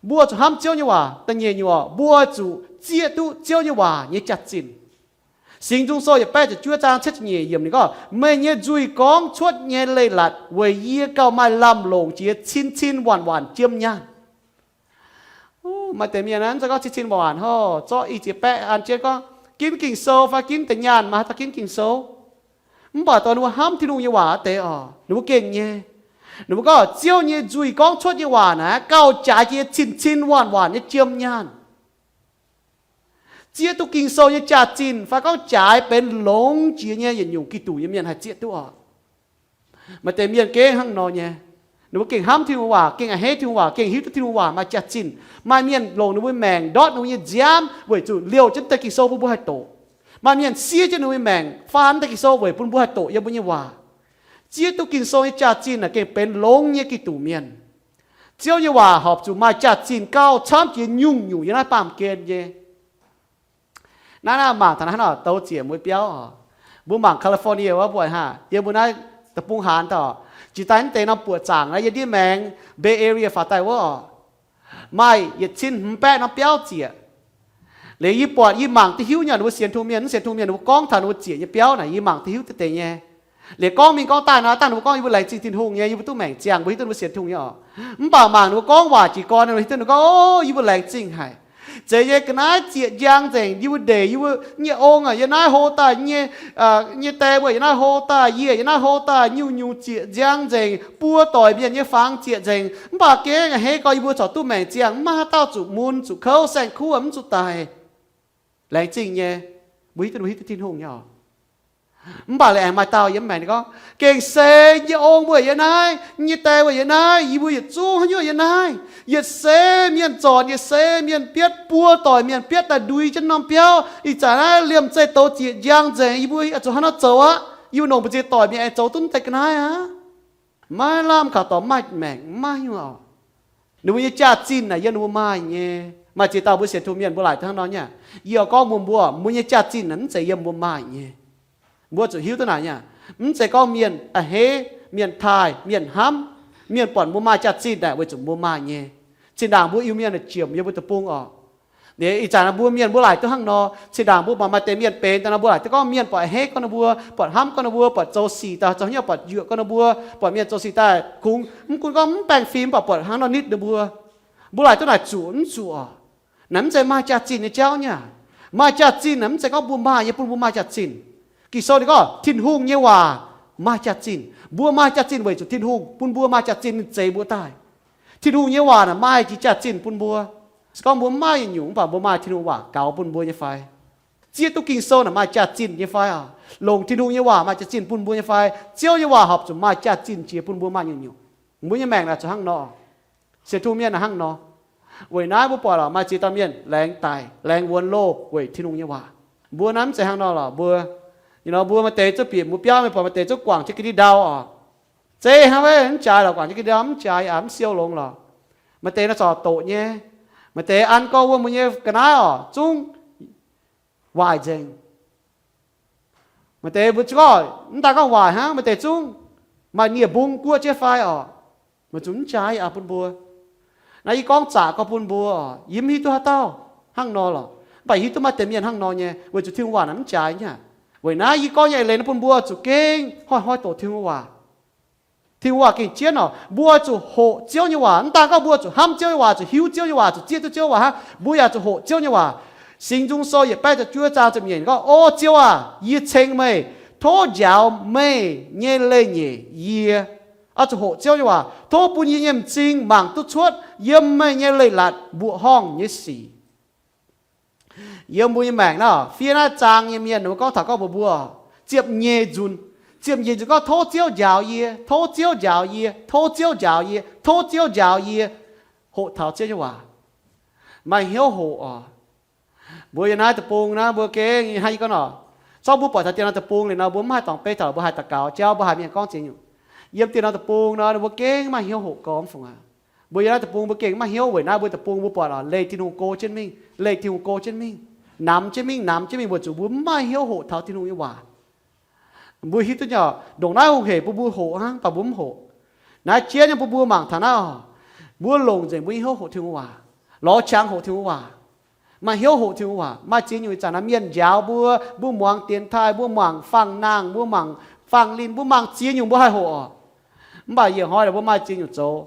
Mbuo zuqc hnamv Ziouv nyei waac. Da'nyeic nyungc oc, mbuo zuqc zieqv duqv Ziouv nyei waac nyei jaax-zinh. Singx Nzung Sou yietc baeqv ziepc juov zaang cietv ziepc nyeic yiemc ninh gorngv, meih nyei nzuih gorngv cuotv nyei leiz-latc weic yie gauh maaih lamh longc jiex cin-cin waanc-waanc jiem nyaanh. Maaih deix mienh naaiv se gorngv cin-cin waanc-waanc hov, zorqv i ziex baeqv an jienv gorngv ginv Ging-Sou fai ginv deix nyaanh, maaih haaix dauh ginv Ging-Sou? Mv baac dongh ninh mbuo hnamv Tin-Hungh nyei waac wuov deix oc, ninh mbuo gengh nyei. Ninh mbuo gorngv Ziouv nyei nzuih gorngv cuotv nyei waac naaiv gauh jaaix jiex cin-cin waanc-waanc nyei jiem nyaanh. Zieqv duqv Ging-Sou nyei jaax-zinh fai gorngv jaaix benx longx jiex nyei yietc nyungc Giduc nyei mienh haih zieqv duqv oc. Maaih deix mienh gengh hnangv nor nyei. Ninh mbuo gengh hnamv Tin-Hungh waac, gengh a'hneiv Tin-Hungh waac, gengh hiuv duqv Tin-Hungh waac maaih jaax-zinh. Maaih mienh longc ninh mbuo nyei maengc ndortv ninh mbuo nyei nziaamv weic zuqc liouh jienv deix Ging-Sou bun mbuo haih doqc. Maaih mienh siev jienv ninh mbuo nyei maengc faan deix Ging-Sou weic bun mbuo haih doqc yiem mbuo nyei waac. Zieqv duqv Ging-Sou nyei jaax-zinh naaic gengh benx longx nyei Giduc mienh. Ziouv nyei waac horpc zuqc maaih jaax-zinh gauh camv jiex nyungc-nyungc yiem naaiv baamh gen nyei. Naaiv naaiv mangc taux naaiv hnangv nor douz ziec mbuo biauv oc. Mbuo mangc California wuov mbuo hnangv, yiem mbuo naaiv deic-bung haanz daaih oc, jiex daaih mv deix norm buoqc zaangc naaiv yiem ndiev maengx Bay Area faaux daaih wuov oc, maaih yietc cin hmz baeqv norm biauv ziec. Liuz yie buatc yie mangc duqv hiuv nyei, ninh mbuo sienx Tin-Hungh mienh, mv sienx Tin-Hungh mienh ninh mbuo gorngv taux ninh mbuo ziec nyei biauv naaic yie mangc duqv hiuv deix deix nyei. Liuz gorngv mingh gorngv daaih nor, dangh ninh mbuo gorngv yie mbuo laengz zingh Tin-Hungh nyei, yie mbuo duqv maengc ziangh, mbuo hiuv duqv ninh mbuo sienx Tin-Hungh nyei oc. Mv baac mangc ninh mbuo gorngv waac jiez gorn, ninh mbuo hiuv duqv ninh gorngv, o, yie mbuo laengz zingh haic. Zeiz nyei ga'naaiv ziec njang nzengc, yie mbuo ndeic yie mbuo nyei ong aac, yie naaiv hlo daaih nyei, nyei die mbuo yie naaiv hlo daaih, yie yie naaiv hlo daaih, nyungc-nyungc ziec njang nzengc, buo doic mienh nyei fangx ziec nzengc. Mv baac gengh a'hneiv gorx yie mbuo corc duqv maengc ziangh, mv maaih haaix dauh zuqc mun, zuqc kouv, saeng-kuv mv zuqc daic. Laengz zingh nyei, mbuo hiuv duqv, mbuo hiuv duqv Tin-Hungh nyei oc. Mv baac liuz aengx maaih dauh yiem maengx ninh gorngv, gengh seix nyei ong mbuo yie naaiv, nyei die mbuo yie naaiv, yie mbuo yietc zungv haaix nyungc yie naaiv, yietc seix mienh zornc, yietc seix mienh bietv, buo doic mienh bietv daaih ndui jienv norm biauv. Ih zanc naaiv liemh zeih douz ziec njang nzengc, yie mbuo zuqc hnangv nor zoux aqv. Yie mbuo longc mbu'ziex doic mienh aengx zoux duqv deix ga'naaiv aqv. Maiv lamh kaux dorngx maaih maengc, mv maaih nyungc oc. Ninh mbuo nyei jaax-zinh naaic yiem ninh mbuo maaih nyei. Maaih ziex dauh mbuo sienx Tin-Hungh mienh mbuo laaic hnangv nor nyei. Yie oix gorngv mbuox mbuo, mbuo nyei jaax-zinh naaic mv zeiz yiem mbuo maaih nyei. Mbuo zuqc hiuv duqv naaic nyei. Mv zeiz gorngv mienh a'hneiv, mienh taaih, mienh hnamv, mienh buatc mbuo maaih jaax-zinh naaic weic zuqc mbuo maaih nyei. Zinh ndaangc mbuo Iu-Mienh naaic jiemc yiem mbuo deic-bung oc. Ih zanc mbuo mienh mbuo laaic duqv hnangv nor. Zinh ndaangc mbuo buatc maaih deix mienh benx daaih nor, mbuo laaic duqv gorngv mienh buatc a'hneiv gorngv ninh mbuo, buatc hnamv gorngv ninh mbuo, buatc zoux sic daaih zoux hnyouv buatc yuoqc gorngv ninh mbuo, buatc mienh zoux sic daaih kungx mv gunv gorngv mv baengh fim, mv baac buatc hnangv nor nitv ninh mbuo. Mbuo laaic duqv naaic zuqc mv zuqc oc? Naaic mv zeiz maaih jaax-zinh nyei jauv nyei aqv. Maaih jaax-zinh naaic mv zeiz gorngv mbuo maaih nyei bun mbuo maaih jaax-zinh. Ging-Sou ninh gorngv Tin-Hungh nyei waac maaih jaax-zinh. Mbuo maaih jaax-zinh weic zuqc Tin-Hungh bun mbuo maaih jaax-zinh ninh zeix mbuo daaih. Tin-Hungh nyei waac naaic maaih jiex jaax-zinh bun mbuo. Se gorngv mbuo mv maaih nyungc, mv baac mbuo maaih Tin-Hungh waac gaux bun mbuo nyei fai? Zieqv duqv Ging-Sou naaic maaih jaax-zinh nyei fai oc? Longc Tin-Hungh nyei waac maaih jaax-zinh bun mbuo nyei fai? Ziouv nyei waac horpc zuqc maaih jaax-zinh jiex bun mbuo maaih nyungc-nyungc. Mbuo nyei maengc naaic zuqc hnangv nor. Sienx Tin-Hungh mienh naaic hnangv nor. Weic naaiv mbuo buatc lorqc, maaih ziex dauh mienh laengz daic, laengz wuonx loh weic Tin-Hungh nyei waac. Mbuo naaiv mv zeiz hnangv nor lorqc. Mbuo, mbuo maaih deix zungv bieqc mbuo biauv mienh buatc maaih deix zungv guangc jienv ga'ndiev ndau oc. Zeiz hnangv, mv jaaix lorqc, guangc jienv ga'ndiev ndau mv jaaix aqv, mv siou longx lorqc. Maaih deix naaiv corc doqc nyei. Maaih deix an gorx wuom mbuo nyei ga'naaiv oc, zungv waaic nzengc. Maaih deix mbuo zungv gorngv mv daaih gorngv waaic hnangv, maaih deix zungv maaih nie-mbung guoqv jienv fai oc. Meih zuqc mv jaaix aqv bun mbuo. Naaiv yie gorngv zaqc gorngv bun mbuo, yie mv hiuv duqv haaix dauh hnangv nor lorqc. Mv baac hiuv duqv maaih deix mienh hnangv nor nyei, weic zuqc Tin-Hungh waac naaic mv jaaix nyei. Weic naaiv yie gorngv nyei eix leiz naaiv bun mbuo zuqc gengh hnoi-hnoi doqc Tin-Hungh waac. Tin-Hungh waac gengh jienv oc. Mbuo zuqc hoqc Ziouv nyei waac. Mv daan gorngv mbuo zuqc hnamv Ziouv nyei waac, zuqc hiuv Ziouv nyei waac, zuqc zieqv duqv Ziouv waac hnangv, mbuo yaac zuqc hoqc Ziouv nyei waac. Singx Nzung Sou yietc baeqv ziepc juov zaang ziepc nyeic gorngv, O Ziouv aac, yie ceng meih. Tov njaaux meih nyei leiz-nyeic yie. Oix zuqc hoqc Ziouv nyei waac. Tov bun yie nyei m'zing mangc duqv cuotv yiem meih nyei leiz-latc mbuoqc horngh nyei sic. Yiem mbuo nyei maengc naaiv, fiev naaiv zaang nyei mienh ninh mbuo gorngv taux gorngv mbuox mbuo, ziepc nyeic nzunc, ziepc nyeic nzunc gorngv, Tov Ziouv njaaux yie, tov Ziouv njaaux yie, tov Ziouv njaaux yie, tov Ziouv njaaux yie. Hoqc taux Ziouv nyei waac, maaih hnyouv hoqc oc. Mbuo yiem naaiv deic-bung naaiv mbuo gengh hnangv yie gorngv nor, zorqv mbuo buatc taux dieh norm deic-bung liuz nor, mbuo mv haih dorngc beiv taux mbuo haih daux gaux jauv, mbuo haih mienh gorngv ziex nyungc. Yiem dieh norm deic-bung nor, ninh mbuo gengh mv maaih hnyouv hoqc gormx fungc aqv. Mbuo yiem naaiv deic-bung mbuo gengh mv maaih hnyouv weic naaiv mbuo deic-bung mbuo buatc oc, leih Tin-Hungh go jienv mingh, leih Tin-Hungh go jienv mingh, namx jienv mingh, namx jienv mingh, weic zuqc mbuo mv maaih hnyouv hoqc taux Tin-Hungh nyei waac. Mbuo hiuv duqv nyei oc, ndongc naaiv hungh hec bun mbuo hoqc hnangv, mv baac mbuo mv hoqc. Naaiv jiex nyei bun mbuo mangc taux naaiv oc, mbuo longc nzengc mbuo nyei hnyouv hoqc Tin-Hungh waac, lorz qangx hoqc Tin-Hungh waac, maaih hnyouv hoqc Tin-Hungh waac. Maaih ziex nyungc ih zanc naaiv mienh njaaux mbuo, mbuo muangx dienx taaih, mbuo mangc fangx-nangh, mbuo mangc fangx-linh, mbuo mangc ziex nyungc mbuo haih hoqc oc. Mv baac yietc hnoi naaic mbuo maaih ziex nyungc zoux,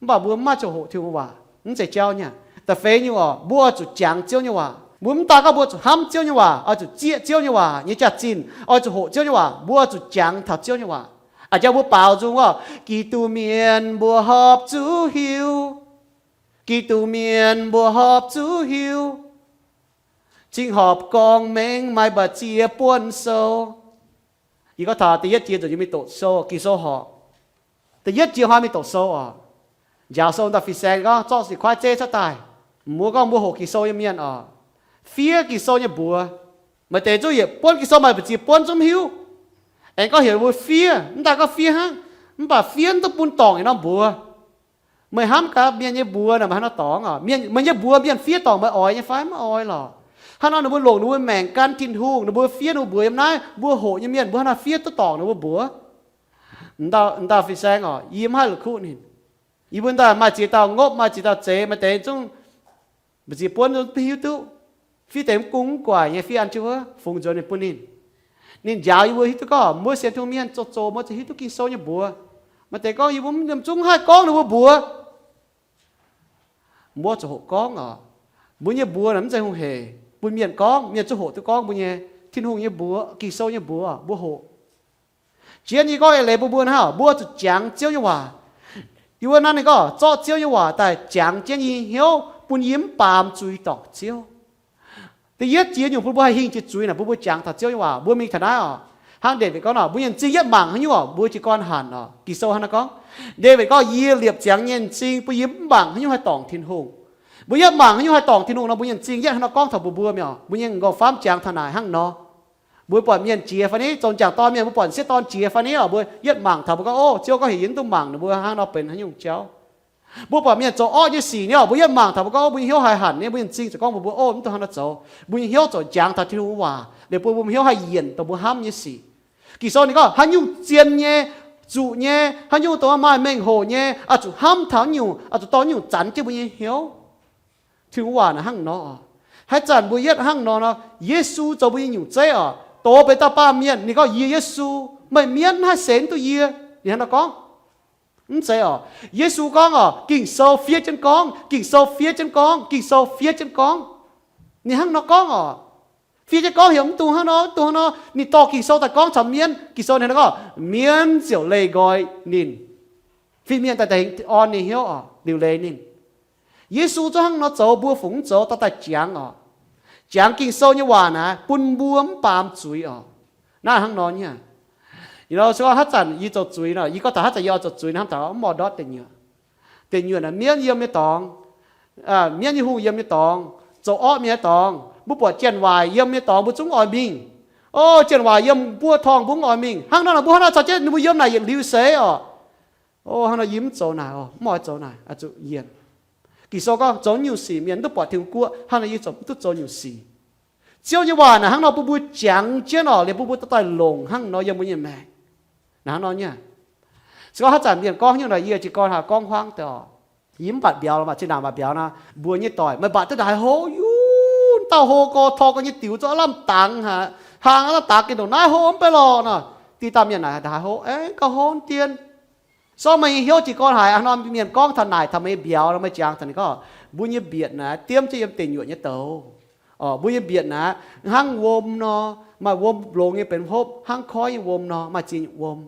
mv baac mbuo mv maaih ziangh hoqc Tin-Hungh waac, mv zeiz jauv nyei. Da'feix nyungc oc, mbuo oix zuqc jangx Ziouv nyei waac. Mbuo mv daan gorngv mbuo zuqc hnamv Ziouv nyei waac, oix zuqc zieqv Ziouv nyei waac nyei jaax-zinh, oix zuqc hoqc Ziouv nyei waac, mbuo oix zuqc jangx taux Ziouv nyei waac. A'jang mbuo baaux nzung gorngv, Giduc mienh mbuo horpc zuqc hiuv, Giduc mienh mbuo horpc zuqc hiuv, cingx horpc gorngv mengh maaih mbu'ziex buonv sou. Yie gorngv taux da'yietv jiex nzunc yie mingh doqc sou, Ging-Sou horpc. Da'yietv jiex hnoi mingh doqc sou oc. Njaaux sou dauh fin-saeng gorngv zorqv sic kuaaiv zeiv cuotv daaih. Mbuo gorngv mbuo hoqc Ging-Sou nyei mienh oc, fiev Ging-Sou nyei mbuox. Maaih deix zungv yietc buonv Ging-Sou maaih mbu'ziex buonv zungv mv hiuv. Aengx gorngv heuc mbuo fiev, mv daan gorngv fiev hnangv, mv baac fiev mv duqv bun dorngc yietc norm mbuox. Meih hnamv gaax mienh nyei mbuox naaic meih hnangv haaix nor dorngx oc? Mienh, meih nyei mbuox mienh fiev dorngc meih oix nyei fai mv oix lorqc? Hnangv nor ninh mbuo longc ninh mbuo maengc gan Tin-Hungh, ninh mbuo fiev ninh mbuo mbuox yiem naaiv, mbuo hoqc nyei mienh mbuo hnangv haaix nor fiev duqv dorngc ninh mbuo mbuox? M'dauh, m'dauh fin-saeng oc, yie mv haih la'kuqv ninh. Yie mbuo m'daaih maaih ziex dauh ngopv, maaih ziex dauh zeix, maaih deix zungv mbu'ziex buonv zungv mv hiuv duqv. Fiev deix mv gung mv guaic nyei, fiev an jienv wuov fungx nzuonx ninh bun ninh. Ninh njaaux yie mbuo hiuv duqv gorngv mbuo sienx Tin-Hungh mienh zoux zoqc mbuo ziouc hiuv duqv Ging-Sou nyei mbuox. Maaih deix gorngv yie mbuo mv zungv haih gorngv ninh mbuo mbuox. Mbuo zuqc hoqc gorngv oc. Mbuo nyei mbuox naaic mv zeiz hungh hec bun mienh gorngv, mienh zuqc hoqc duqv gorngv mbuo nyei Tin-Hungh nyei mbuox, Ging-Sou nyei mbuox mbuo hoqc. Jiex nyei gorngv eix leiz bun mbuo hnangv, mbuo zuqc jangx Ziouv nyei waac. Yie wuov naaiv ninh gorngv zorqv Ziouv nyei waac daaih jangx jienv yie nyei hnyouv, bun yie mv baamz zuiz dorngc Ziouv. Da'yietv jiex nyungc bun mbuo haih hingh jiex zuiz naaic bun mbuo jangx taux Ziouv nyei waac. Mbuo mingh taux naaiv oc, hnangv Ndaawitv gorngv nor, mbuo nyei m'zing yietv mangc haaix nyungc oc, mbuo jiez gorn hanc oc. Ging-Sou hnangv naaiv gorngv, Ndaawitv gorngv, Yie liepc ziangx nyei m'zing bun yie mv mangc haaix nyungc haih dorngc Tin-Hungh. Mbuo yietv mangc haaix nyungc haih dorngc Tin-Hungh nor, mbuo nyei m'zing yietv hnangv nor gorngv taux mbuox mbuo mi'aqv. Mbuo nyei m'nqorngv famv jangx taux naaic hnangv nor. Mbuo buatc mienh jiex fai ni, zoux m'jangc dorn mienh, mbuo buatc m'sieqv dorn jiex fai ni oc, mbuo yietv mangc taux mbuo gorngv, Ov, Ziouv gorngv heuc yie mv dungx mangc ninh mbuo hnangv nor benx haaix nyungc jauv. Mbuo buatc mienh zoux orqv nyei sic ni oc, mbuo yietv mangc taux mbuo gorngv, Ov, mbuo nyei hnyouv haih hanc ni, mbuo nyei m'zing ziouc gorngv mbuox mbuo, Ov, mv dungx hnangv nor zoux. Mbuo nyei hnyouv ziouc jangx taux Tin-Hungh waac liuz bun mbuo hnyouv haih yienc dongh mbuo hnamv nyei sic. Ging-Sou ninh gorngv haaix nyungc zien nyei, zuqc nyei, haaix nyungc dongh maaih mengh hoc nyei, oix zuqc hnamv taux nyungc, oix zuqc dorh nyungc zanx jienv mbuo nyei hnyouv. Tin-Hungh waac naaic hnangv nor. Haaix zanc mbuo yietv hnangv nor nor, Yesu zoux mbuo nyei nyungc zeiv oc. Doz benx dauh baamh mienh, ninh gorngv, Yie Yesu, meih mienv haih seix duqv yie. Ninh hnangv nor gorngv. Mv zeiz oc. Yesu gorngv oc, Ging-Sou fiev jienv gorngv, Ging-Sou fiev jienv gorngv, Ging-Sou fiev jienv gorngv. Ninh hnangv nor gorngv oc. Fiev jienv gorngv heuc mv dungx hnangv nor, mv dungx hnangv nor. Ninh dorh Ging-Sou daaih gorngv caux mienv. Ging-Sou ninh gorngv, mienv ziouc leih nqoi ninh. Fin-mienh daaih tengx orn ninh hnyouv oc, liuc leiz ninh. Yesu zungv hnangv nor zoux, mbuo fungc mv zoux, dorh daaih jangx oc. Jangx Ging-Sou nyei waac naaic bun mbuo mv baamz zuiz oc. Naaiv hnangv nor nyei. Yie se gorngv haaix zanc yie zoux zuiz nor, yie gorngv taux haaix zanc yie oix zoux zuiz nor, hnamv taux mv oix ndortv deic nyuoqc. Deic nyuoqc naaic mienv yiem nyei dorngx, mienv nyei hungh yiem nyei dorngx, zoux orqv mienh nyei dorngx, mbuo buatc janx-waaic yiem nyei dorngx mbuo zungv oix mingh. O, janx-waaic yiem buov torngh mbuo mv oix mingh. Hnangv nor naaic mbuo hnangv nor caux jienv ninh mbuo yiem naaic yietc liuz seix oc. O, hnangv nor yie mv zoux naaic oc, mv oix zoux naaic, oix zuqc yienc. Ging-Sou gorngv zoux nyungc sic mienh mv duqv buatc Tin-Guoqv, hnangv nor yie zoux mv duqv zoux nyungc sic. Ziouv nyei waac naaic hnangv nor bun mbuo jangx jienv oc, liuz bun mbuo dorh daaih longc hnangv nor yiem mbuo nyei maengc. Naaic hnangv nor nyei. Se gorngv haaix zanc mienh gorngv nyungc naaic, yie jiez gorn haih gorngv huaangv deix oc. Yie mv mbatc mbiauz lorqc, mv baac zinh ndaangc mbatc mbiauz nor, mbuox nyei doic, meih mbatc duqv naaic hlo, yungh dauh hlo gorx tor gorx nyei diuc, zuqc aav lamh dangx haic, hnaangx aav lamh dangx gengh ndongc naaiv hlo mv bei lorqc nor. Diqc dauh mienh naaic, haaix hlo, aengx gauh hlo dien. Sorng meih nyei hnyouv jiez gorn haic. Hnangv nor mienh gorngv taux naaic taux meih nyei mbiauz nor, meih jangx taux ninh gorngv, mbuo nyei mbietc naaic diemv jienv yiem deic nyuoqc nyei douz. Mbuo nyei mbietc naaic hnangv wuom nor, maaih wuom longx nyei benx hopv, hnangv koiv nyei wuom nor, maaih ziex nyungc wuom.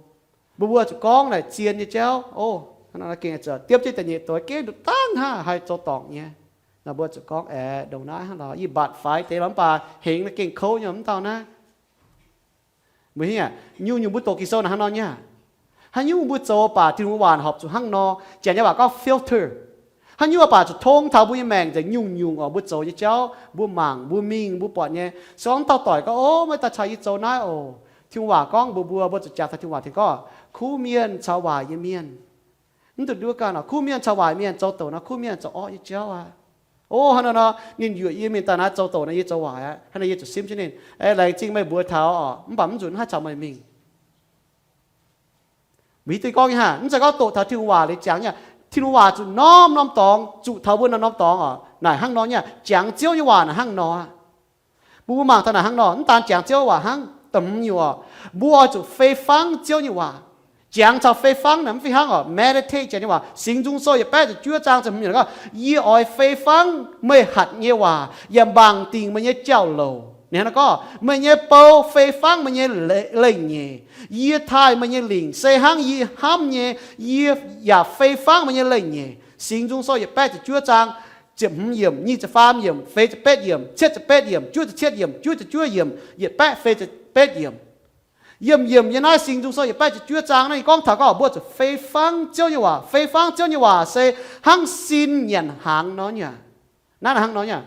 Mbuo mbuo zuqc gorngv naaic zien nyei jauv, o, diemv jienv deic nyuoqc douz gengh nduqc dangv hnangv haih zoux dorngc nyei. Nor mbuo zuqc gorngv, aeqv, ndongc naaiv hnangv lorqc, yie mbatc faix deix lorqc, mv baac hengx naaiv gengh kouv nyei, mv dauh naaiv. Mbuo nyungc-nyungc mbuo doqc Ging-Sou naaic hnangv nor nyei aqv. Haaix nyungc mbuo zoux baac Tin-Hungh waac horpc zuqc hnangv nor, Janx nyei waac gorngv filter. Haaix nyungc baac zuqc tong taux mbuo nyei maengc nzengc, nyungc-nyungc oc, mbuo zoux nyei jauv, mbuo mangc, mbuo mingh, mbuo buatc nyei. Se gorngv dauh doic gorngv, o, meih daaih caux yie zoux naaiv oc. Tin-Hungh waac gorngv mbuox mbuo, mbuo zuqc jangx taux Tin-Hungh waac tengx gorngv, kuv mienh caux waaic nyei mienh. Mv dungx nduov ganh oc, kuv mienh caux waaic mienh zoux douc nor, kuv mienh zoux orqv nyei jauv aqv. O, hnangv nor nor, ninh yuoqc yie mingh daaih naaiv zoux douc nor, yie zoux waaic aqv. Hnangv nor yie zuqc simv jienv ninh, aengx laengz zingh meih mbuox taux oc, mv baac mv nzunc haaix caux meih mingh. Mbuo hiuv duqv gorngv nyei hnangv, mv zeiz gorngv doqc taux Tin-Hungh waac liuz jangx nyei aqv. Tin-Hungh waac zuqc norm-norm dorngx, zuqc taux mbuo norm-norm dorngx oc. Naaic hnangv nor nyei aqv, jangx Ziouv nyei waac naaic hnangv nor aqv. Mbuo mbuo mangc taux naaic hnangv nor, mv daan jangx Ziouv waac hnangv, da'hmz nyungc oc, mbuo oix zuqc fei fangv Ziouv nyei waac. Jangx caux fei fangv naaic mv fih hnangv oc, meditate Janx nyei waac, Singx Nzung Sou yietc baeqv ziepc juov zaang ziepc hmz nyungc gorngv, yie oix fei fangv meih hatc nyei waac yaac mangc dingc meih nyei jauv-louc. Ninh hnangv nor gorngv, meih nyei bou fei fangv meih nyei lengh nyeic. Yie taaih meih nyei lingc se hnangv yie hnamv nyei, yie yaac fei fangv meih nyei lengh nyeic. Singx Nzung Sou yietc baeqv ziepc juov zaang ziepc hmz yiemc, nyic ziepc faam yiemc, feix ziepc betv yiemc, cietv ziepc betv yiemc, juov ziepc cietv yiemc, juov ziepc juov yiemc, yietc baeqv feix ziepc betv yiemc. Yiemh yiemc yiem naaiv Singx Nzung Sou yietc baeqv ziepc juov zaang naaiv gorngv taux gorngv mbuo zuqc fei fangv Ziouv nyei waac. Fei fangv Ziouv nyei waac se hnangv sin nyanc hnaangx nor nyei aqv. Naaiv hnangv nor nyei aqv.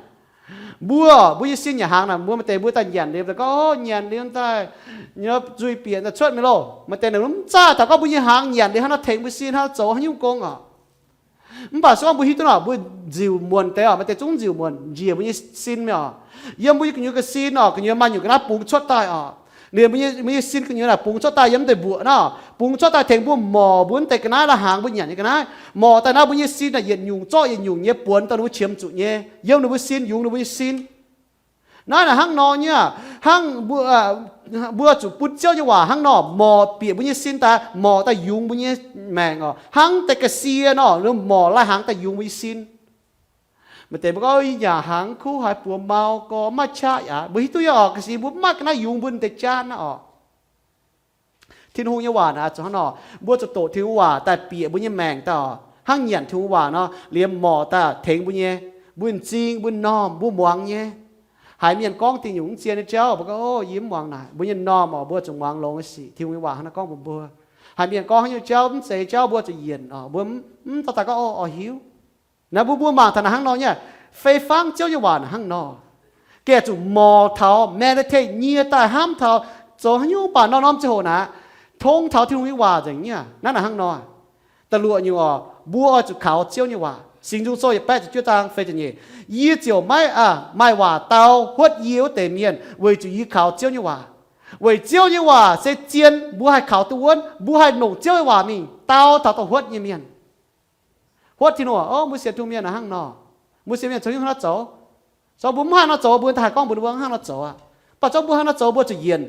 Mbuo, mbuo nyei sin nyanc hnaangx naaic, mbuo maaih deix mbuo daaih nyanc liuz gorngv, o, nyanc liuz daaih nzuih bieqc daaih cuotv mingh loh. Maaih deix naaic mv zaah taux gorngv mbuo nyei hnaangx nyanc liuz hnangv nor tengx mbuo sin hnangv nor zoux haaix nyungc gong oc. Mv baac se gorngv mbuo hiuv duqv nor, mbuo nziuc muonc deix oc, maaih deix zungv nziuc muonc njiec mbuo nyei sin mingh oc. Yiem mbuo nyei gu'nyuoz ga'sin oc, gu'nyuoz maaih nyungc ga'naaiv bungx cuotv daaih oc. Liuz mbuo nyei sin gu'nyuoz naaic bungx cuotv daaih yiem mv deix mbuoqc nor, bungx cuotv daaih tengx mbuo morc mbuo mv deix ga'naaiv, la'hnaangx mbuo nyanc nyei ga'naaiv. Morc daaih naaiv mbuo nyei sin naaic yietc nyungc zorqv yietc nyungc nyei buonx daaih ninh mbuo qiemx zuqc nyei, yiem ninh mbuo sin, yungz ninh mbuo nyei sin. Naaiv naaic hnangv nor nyei aqv. Hnangv mbuo, mbuo zuqc bun Ziouv nyei waac hnangv nor morc bieqc mbuo nyei sin daaih, morc daaih yungz mbuo nyei maengc oc. Hnangv deix ga'sie nor, morc lai-hnaangx daaih yungz mbuo nyei sin. Maaih deix mbuo gorngv, yie nyanc hnaangx kuv haiz buoz mau gorx, maiv qaqv yaac mbuo hiuv duqv nyei oc. Ga'sie mbuo mv maaih ga'naaiv yungz mbuo deix jaan aqv oc. Tin-Hungh nyei waac naaic zuqc hnangv nor, mbuo zuqc doqc Tin-Hungh waac daaih bieqc mbuo nyei maengc daaih oc. Hnangv nyanc Tin-Hungh waac nor, liemh morc daaih tengx mbuo nyei, mbuo m'zing, mbuo m'normh, mbuo muangx nyei. Haiz mienh gorngv dingh nyungc mv zien nyei jauv, mbuo gorngv, o, yie mv muangx naaic. Mbuo nyei m'normh oc, mbuo zuqc muangx longx nyei sic. Tin-Hungh nyei waac hnangv naaiv gorngv mbuox mbuo. Haiz mienh gorngv haaix nyungc jauv mv zeiz jauv, mbuo zuqc yienc oc, mbuo mv dorh daaih gorngv, o, oix hiuv. Naaiv mbuo, mbuo mangc taux naaic hnangv nor nyei aqv. Fei fangv Ziouv nyei waac naaic hnangv nor. Gengh zuqc morc taux, meditate, nyie daaih hnamv taux, zoux haaix nyungc baac norm-norm ziangh hoc naaic, tong taux Tin-Hungh nyei waac nzengc nyei aqv. Naaiv naaic hnangv nor. Da'luoqc nyungc oc, mbuo oix zuqc kaux Ziouv nyei waac. Singx Nzung Sou yietc baeqv ziepc juov zaang feix ziepc nyeic, yie ziouc maiv, aa, maaih waac dau huotv yie wuov deix mienh, weic zuqc yie kaux Ziouv nyei waac. Weic Ziouv nyei waac se zien, mbuo haih kaux duqv wuonv, mbuo haih longc Ziouv nyei waac mingh dau taux dongh huotv nyei mienh. Huotv Tin-Hungh, o, mbuo sienx Tin-Hungh mienh naaic hnangv nor, mbuo sienx mienh zoux haaix nyungc hnangv nor zoux. Se gorngv mbuo mv haih nor zoux, mbuo daaih haih gorngv mbuox ninh mbuo hnangv nor zoux aqv. Mv baac se gorngv mbuo hnangv nor zoux, mbuo zuqc yienc.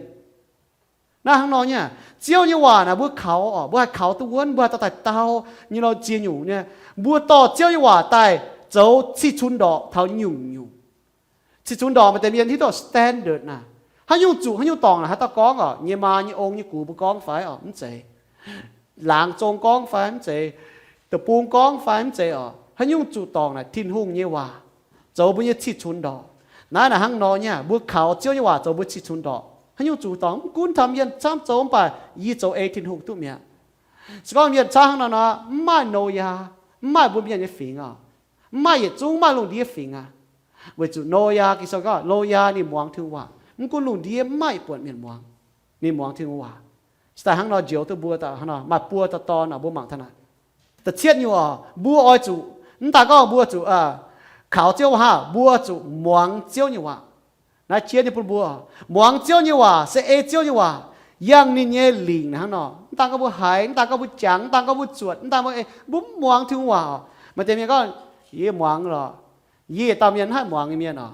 Naaiv hnangv nor nyei aqv. Ziouv nyei waac naaic mbuo kaux oc, mbuo haih kaux duqv wuonv, mbuo haih dorh daaih dau nyei nor, ziex nyungc nyei. Mbuo dorh Ziouv nyei waac daaih zoux cih cunx ndorqc taux nyungc-nyungc. Cih cunx ndorqc maaih deix mienh hiuv duqv standard naaic, haaix nyungc zuqc haaix nyungc dorngc naaic, haaix dauh gorngv oc, nyei maa nyei ong nyei gux mbuo gorngv fai oc, mv zeiz. Laangz zong gorngv fai mv zeiz, deic-bung gorngv fai mv zeiz oc, haaix nyungc zuqc dorngc naaic Tin-Hungh nyei waac zoux mbuo nyei cih cunx ndorqc. Naaiv naaic hnangv nor nyei aqv. Mbuo kaux Ziouv nyei waac zoux mbuo cih cunx ndorqc, haaix nyungc zuqc dorngc, mv gunv taux mienh camv zoux, mv baac yie zoux ei Tin-Hungh duqv mi'aqv. Se gorngv mienh camv hnangv nor nor, mv maaih Noyaa, mv maaih mbuo mienh nyei fingx oc. Mv maaih yietc zungv maaih lungh ndiev fingx aqv. Weic zuqc Noyaa, Ging-Sou gorngv Noyaa ninh muangx Tin-Hungh waac, mv gunv lungh ndiev mv maaih buonc mienh muangx, ninh muangx Tin-Hungh waac. Se daaih hnangv nor njoux duqv mbuo daaih hnangv nor, maaih buo dauh dorn oc, mbuo mangc taux naaic. Da'cietv nyungc oc, mbuo oix zuqc, mv daan gorngv mbuo zuqc kaux Ziouv hnangv, mbuo zuqc muangx Ziouv nyei waac. Naaiv jienv nyei bun mbuo, muangx Ziouv nyei waac se ei Ziouv nyei waac, yangh ninh nyei lingc hnangv nor. Mv daan gorngv mbuo haiz, mv daan gorngv mbuo jangx, mv daan gorngv mbuo zuotc, mv daan mbuo, mbuo mv muangx Tin-Hungh waac oc. Maaih deix mienh gorngv, yie muangx lorqc. Yie yietc dauh mienh mv haih muangx nyei mienh oc.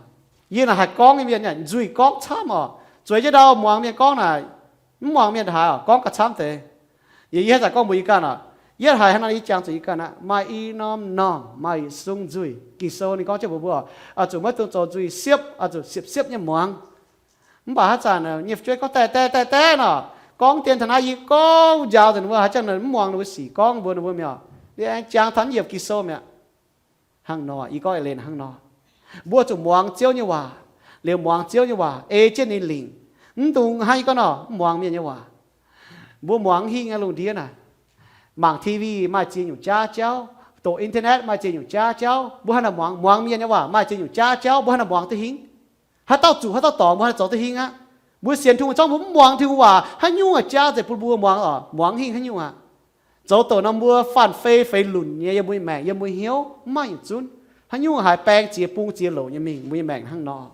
Yie naaic haih gorngv nyei mienh, nzuih gorngv camv oc. Zueiz jienv ndau muangx mienh gorngv naaic, mv muangx mienh haaix oc, gorngv gauh camv deix. Yie, yie haaix zanc gorngv mbuox yie ganh oc, yie haiz hnangv naaiv yie jangx zuqc yie ganh aqv. Maaih i norm normh, maaih i sung nzuih. Ging-Sou ninh gorngv jienv mbuox mbuo oc, zuqc maiv dungx zoux nzuih siepv, zuqc siepv-siepv nyei muangx. Mv baac haaix zanc nyei fu'jueiv gorngv daaih daaih daaih daaih nor, gorngv dien taux naaiv yie gorngv njaaux nzengc ninh mbuo, haaix zanc mv muangx ninh mbuo sic gorngv mbuox ninh mbuo mi'aqv. Liuz aengx jangx taux mv yiemc Ging-Sou mi'aqv. Hnangv nor, yie gorngv eix leiz hnangv nor, mbuo zuqc muangx Ziouv nyei waac, liuz muangx Ziouv nyei waac ei jienv ninh lingc. Mv dungx hnangv yie gorngv nor, mv muangx mienh nyei waac. Mbuo muangx hingh nyei lungh ndiev naaic, mangc T V maaih ziex nyungc jaav jauv, doqc internet maaih ziex nyungc jaav jauv, mbuo hnangv naaic muangx, muangx mienh nyei waac maaih ziex nyungc jaav jauv, mbuo hnangv naaic muangx duqv hingh? Haaix dauh zuqc haaix dauh dorngx mbuo hnangv naaic zoux duqv hingh aqv. Mbuo sienx Tin-Hungh gorngv mbuo mv muangx Tin-Hungh waac, haaix nyungc jaav nzengc bun mbuo muangx oc, muangx hingh haaix nyungc aqv. Zoux douc norm mbuo faanh fei feix lunc nyei yiem mbuo nyei maengc, yiem mbuo nyei hnyouv mv maaih nyungc zunv. Haaix nyungc haiz baeng ziex bung ziex louc nyei mingh, mbuo nyei maengc hnangv nor.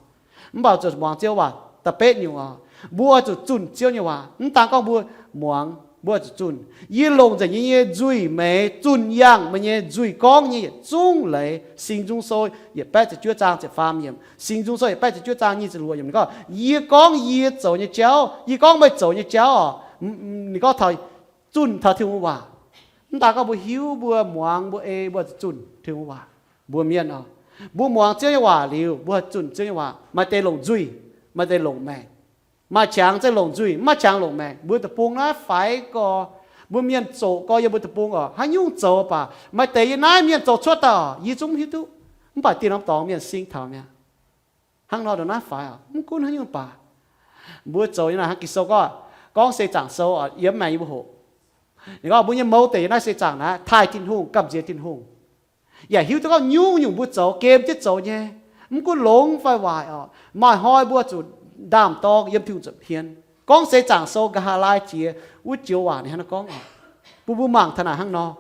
Mv baac zuqc muangx Ziouv waac da'betv nyungc oc. Mbuo zuqc zunh Ziouv nyei waac. Mv daan gorngv mbuo muangx, mbuo zuqc zunh. Yie longc nzengc yie nyei nzuih meix zunh yangh meih nyei nzuih gorngv nyei yietc zungv leiz. Singx Nzung Sou yietc baeqv ziepc juov zaang ziepc faam yiemc, Singx Nzung Sou yietc baeqv ziepc juov zaang nyic ziepc luoqc yiemc ninh gorngv, yie gorngv yie zoux nyei jauv, yie gorngv meih zoux nyei jauv oc. Ninh gorngv taux zunh taux Tin-Hungh waac. Mv daan gorngv mbuo hiuv, mbuo muangx, mbuo ei, mbuo zuqc zunh Tin-Hungh waac. Mbuo mienh oc, mbuo muangx Ziouv nyei waac liuz, mbuo zunh Ziouv nyei waac, maaih deix longc nzuih, maaih deix longc maengc. Maaih qangx zengv longc nzuih, mv maaih qangx longc maengc. Mbuo deic-bung naaiv faix gorx, mbuo mienh zoqc gorx yiem mbuo deic-bung oc, haaix nyungc zoux baac maaih deix yie naaiv mienh zoux cuotv daaih oc, yie zungv mv hiuv duqv. Mv baac dieh norm dorngx mienh sing taux mi'aqv. Hnangv nor ndongc naaiv faix oc, mv gunv haaix nyungc baac. Mbuo zoux nyei naaic hnangv Ging-Sou gorngv, gorngv seix zaangc sou oc, yiem maengx yie mbuo hoqc. Ninh gorngv mbuo nyei mouz deic yiem naaiv seix zaangc naaiv taaih Tin-Hungh, gamh nziex Tin-Hungh, yaac hiuv duqv gorngv nyungc-nyungc mbuo zoux, gem jienv zoux nyei, mv gunv longx fai waaic oc, maaih hnoi mbuo zuqc ndaam-dorng yiem Tin-Hungh nza'hmien. Gorngv seix zaangc sou Nqa'haav Laai jiex wuov joux waac ninh hnangv naaiv gorngv oc, bun mbuo mangc taux naaic hnangv nor.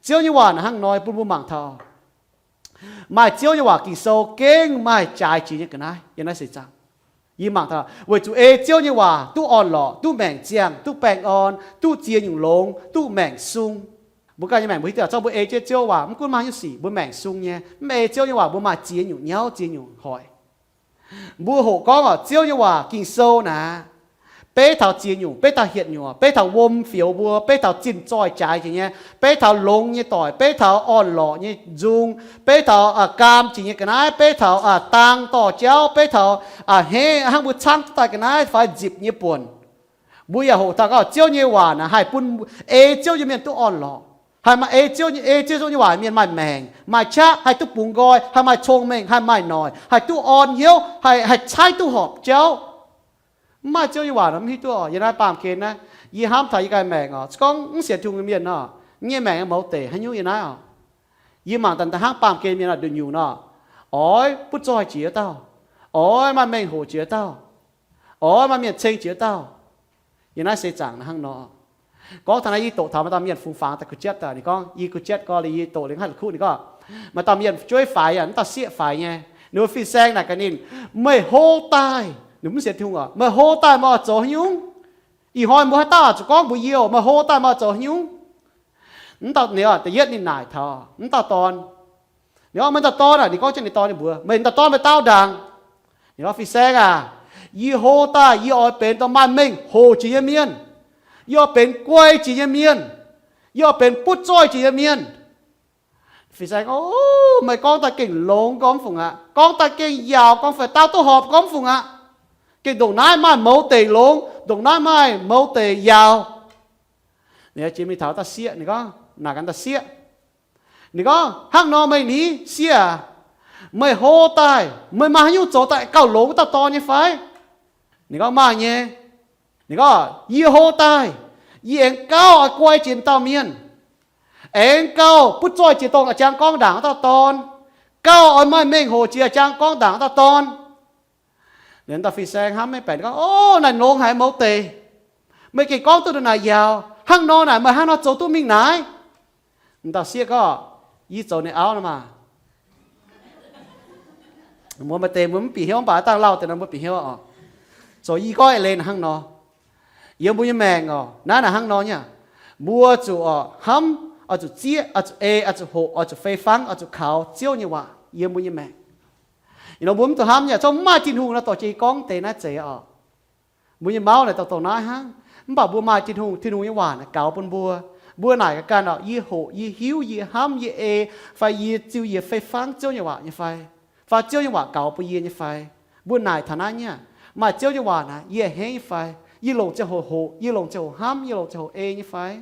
Ziouv nyei waac naaic hnangv nor bun mbuo mangc taux. Maaih Ziouv nyei waac Ging-Sou gengh maaih jaaix jiex nyei ga'naaiv yiem naaiv seix zaangc. Yie mangc taux weic zuqc ei Ziouv nyei waac duqv orn-lorqc, duqv maengc ziangh, duqv baengh orn, duqv ziex nyungc longx, duqv maengc sung. Mbuo ganh nyei maengc mbuo hiuv duqv, zorqv mbuo ei jienv Ziouv waac, mv gunv maaih haaix nyungc sic, mbuo maengc sung nyei. Mv ei Ziouv nyei waac mbuo maaih ziex nyungc nyauv, ziex nyungc hoic. Mbuo hoqc gorngv oc, Ziouv nyei waac Ging-Sou naaic, beiv taux ziex nyungc, beiv taux hietc nyungc, beiv taux wuom fioux mbuo, beiv taux zinh zoih jaaix jiex nyei, beiv taux longx nyei doic, beiv taux orn-lorqc nyei nzung, beiv taux gaam jiex nyei ga'naaiv, beiv taux dang dorh jauv, beiv taux hnangv mbuo caangv duqv daaih ga'naaiv fai nzipc nyei buonc. Mbuo yaac hoqc taux gorngv Ziouv nyei waac naaic haih bun ei Ziouv nyei mienh duqv orn-lorqc, haih maaih ei Ziouv, ei Ziouv nyei waac mienh maaih maengc, maaih qaqv, haih duqv bungx nqoi, haih maaih cong-mengh, haih maaih noic, haih duqv orn hnyouv, haih, haih caaiv duqv horpc jauv. Mv maaih Ziouv nyei waac nor mv hiuv duqv oc. Yiem naaiv baamh gen naaiv, yie hnamv taux yie ganh maengc oc, se gorngv mv sienx Tin-Hungh nyei mienh nor, yie nyei maengc mouz deic haaix nyungc yiem naaiv oc. Yie mangc daaih hnangv baamh gen mienh oc, nduqc nyungc nor, oix butv zoih jiex wuov dauh, oix maaih mengh hoc jiex wuov dauh, oix maaih mienh ceng jiex wuov dauh. Yiem naaiv seix zaangc naaiv hnangv nor. Gorngv taux naaiv yie doqc taux maaih dauh mienh fungx fangx daaih kuh jietv daaih, ninh gorngv yie kuh jietv gorx liuz yie doqc liuz haih la'kuqv, ninh gorngv maaih dauh mienh fu'jueiv faix yaac mv dauh sieqv faix nyei. Ninh mbuo fin-saeng naaic gaax ninh, meih hlo daaih, ninh mv sienx Tin-Hungh oc, meih hlo daaih meih oix zoux haaix nyungc? Ih hnoi mbuo haaix dauh zuqc gorngv mbuox yie oc, meih hlo daaih meih oix zoux haaix nyungc? Mv dauh ninh, da'yietv ninh naaic taux mv dauh dorn. Ninh gorngv, meih dauh dorn aah? Ninh gorngv jienv ninh dorn ninh mbuox, meih dauh dorn meih daauv ndaangc. Ninh gorngv, fin-saeng aac, yie hlo daaih yie oix benx dorh maaih mengh hoc jiex nyei mienh. Yie oix benx guai jiex nyei mienh. Yie oix benx butv zoih jiex nyei mienh. Fin-saeng, o, meih gorngv daaih gengh longx gorngv fungc aqv. Gorngv daaih gengh yaauc gorngv fungc, daauv duqv horpc gorngv fungc aqv. Gengh ndongc naaiv maaih mouz deic longx, ndongc naaiv maaih mouz deic yaauc. Ninh jiex mingh taux dauh sieqv, ninh gorngv, naaic gaax dauh sieqv. Ninh gorngv, hnangv nor meih ni, sieqv aac, meih hlo daaih meih maaih haaix nyungc zoux daaih gauh longx wuov dauh dorn nyei fai? Ninh gorngv, maaih nyei. Ninh gorngv, yie hlo daaih, yie aengx gauh oix guai jiex dauh mienh, aengx gauh butv zoih jiex dongh a'jang gorngv ndaangc wuov dauh dorn, gauh oix maaih mengh hoc jiex a'jang gorngv ndaangc wuov dauh dorn. Liuz dauh fin-saeng hnamv maiv baeqc gorngv, o, naaic longx haic mouz deic. Meih gengh gorngv duqv ndongc naaic yaauc. Hnangv nor naaic meih hnangv nor zoux duqv mingh naaic? Dauh sieqv gorngv, yie zoux ninh auv nor maah. Mbuo maaih deix mbuo mv bieqc hnyouv, mv baac dangh lauh deix nor mbuo bieqc hnyouv oc. Zoux yie gorngv eix leiz naaic hnangv nor. Yiem mbuo nyei maengc oc, naaiv naaic hnangv nor nyei. Mbuo zuqc oc hnamv oix zuqc zieqv, oix zuqc ei, oix zuqc hoqc, oix zuqc fei fangv, oix zuqc kaux Ziouv nyei waac yiem mbuo nyei maengc. Ih nor mbuo mv dungx hnamv nyei, zorqv mv maaih Tin-Hungh nor dorh jienv gorngv deix naaiv zeiz oc. Mbuo nyei mauv naaic dongh dongh naaiv hnangv. Mv baac mbuo maaih Tin-Hungh, Tin-Hungh nyei waac naaic gaux bun mbuo. Mbuo naaic ganh oc, yie hoqc, yie hiuv, yie hnamv, yie ei, fai yie ziux, yie fei fangv Ziouv nyei waac nyei fai? Fai Ziouv nyei waac gaux bun yie nyei fai? Mbuo naaic taux naaiv nyei aqv. Maaih Ziouv nyei waac naaic, yie a'hneiv nyei fai? Yie longc ziangh hoc hoqc, yie longc ziangh hoc hnamv, yie longc ziangh hoc ei nyei fai?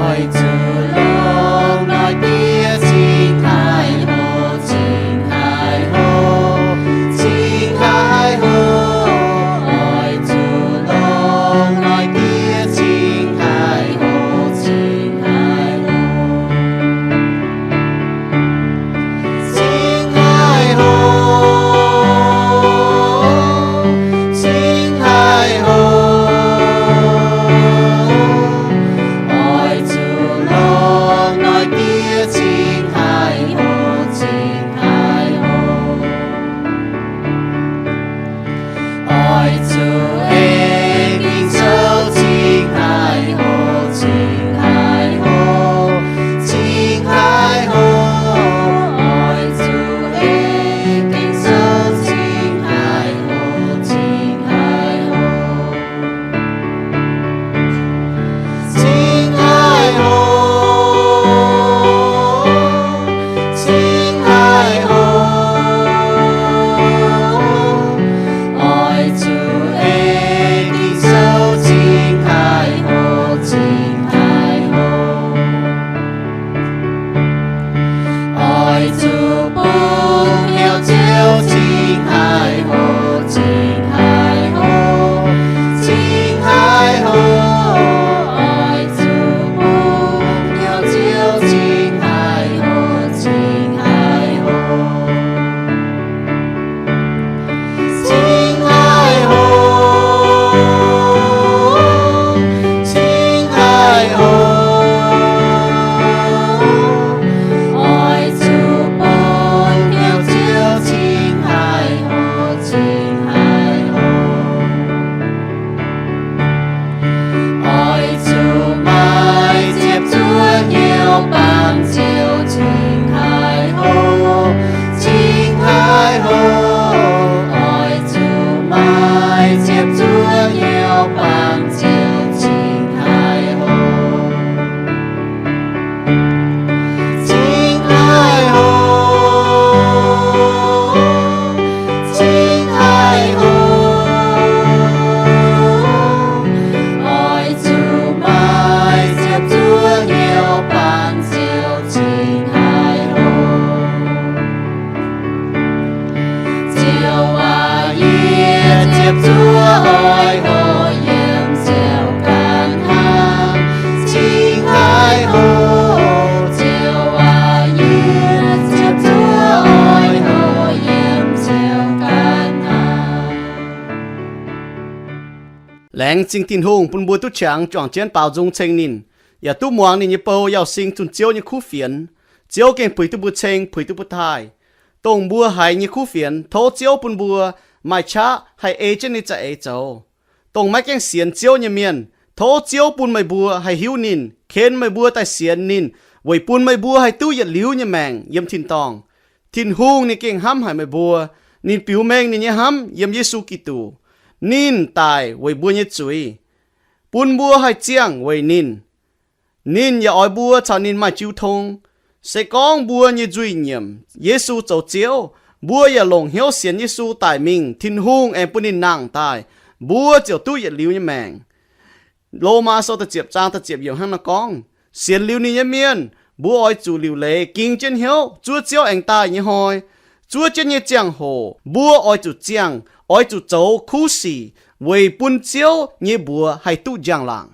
Oix zuqc longc noic diev cingx haic hoc, cingx haic hoc, cingx haic hoc. Oix zuqc longc noic diev cingx haic hoc, cingx haic hoc. Cingx haic hoc, cingx haic hoc. Oix zuqc longc noic diev cingx haic hoc, cingx haic hoc. Oix zuqc ei Ging-Sou cingx haic hoc, cingx haic hoc, cingx haic hoc. Oix zuqc ei Ging-Sou cingx haic hoc, cingx haic hoc. Cingx haic hoc, cingx haic hoc. Oix zuqc ei Ging-Sou cingx haic hoc, cingx haic hoc. Oix zuqc bungx hnyouv Ziouv cingx haic hoc, cingx haic hoc, cingx haic hoc. Oix zuqc bungx hnyouv Ziouv cingx haic hoc, cingx haic hoc. Cingx haic hoc, cingx haic hoc. Oix zuqc bungx hnyouv Ziouv cingx haic hoc, cingx haic hoc. Oix zuqc maaih ziepc zuoqv hnyouv baamh ziouc cingx haic hoc, cingx haic hoc. Oix zuqc maaih ziepc zuoqv hnyouv baamh ziouc cingx haic hoc. Cingx haic hoc, cingx haic hoc. Oix zuqc maaih ziepc zuoqv hnyouv baamh ziouc cingx haic hoc. Ziouv aac, yie ziepc zuoqv oix hoqc yiem ziouc ganh hnangv, cingx haic hoc. Ziouv aac, yie ziepc zuoqv oix hoqc yiem ziouc ganh hnangv. Laengz zingh Tin-Hungh bun mbuo duqv qangx juangc jienv baaux nzung ceng ninh, yaac duqv muangx ninh nyei bou yauh sing zunh Ziouv nyei kuv fienx. Ziouv gengh puix duqv mbuo ceng, puix duqv mbuo taaih. Dongh mbuo haiz nyei kuv fienx, tov Ziouv bun mbuo maaih qaqv haih ei jienv ninh nyei za'eix zoux. Dongh maiv gaengh sienx Ziouv nyei mienh, tov Ziouv bun meih mbuo haih hiuv ninh, ken meih mbuo daaih sienx ninh, weic bun meih mbuo haih duqv yietc liuz nyei maengc yiem tin-dorngh. Tin-Hungh ninh gengh hnamv haic meih mbuo. Ninh biux mengh ninh nyei hnamv yiem Yesu Giduc. Ninh daic weic mbuo nyei zuiz, bun mbuo haih ziangh weic ninh. Ninh yaac oix mbuo caux ninh maaih jiu tong. Se gorngv mbuo nyei nzuih nyiemc Yesu zoux Ziouv, mbuo yaac longc hnyouv sienx Yesu daic mingh, Tin-Hungh aengx bun ninh nangh daaih, mbuo ziouc duqv yietc liuz nyei maengc. Lomaa Sou da'ziepc zaang da'ziepc yiemc hnangv naaiv gorngv, sienx liuz ninh nyei mienh, mbuo oix zuqc liuc leiz ging jienv hnyouv zuov Ziouv aengx daaih nyei hnoi. Zuov jienv nyei ziangh hoc mbuo oix zuqc ziangh, oix zuqc zoux kuv sic weic bun Ziouv nyei mbuox haih duqv njang-laangc.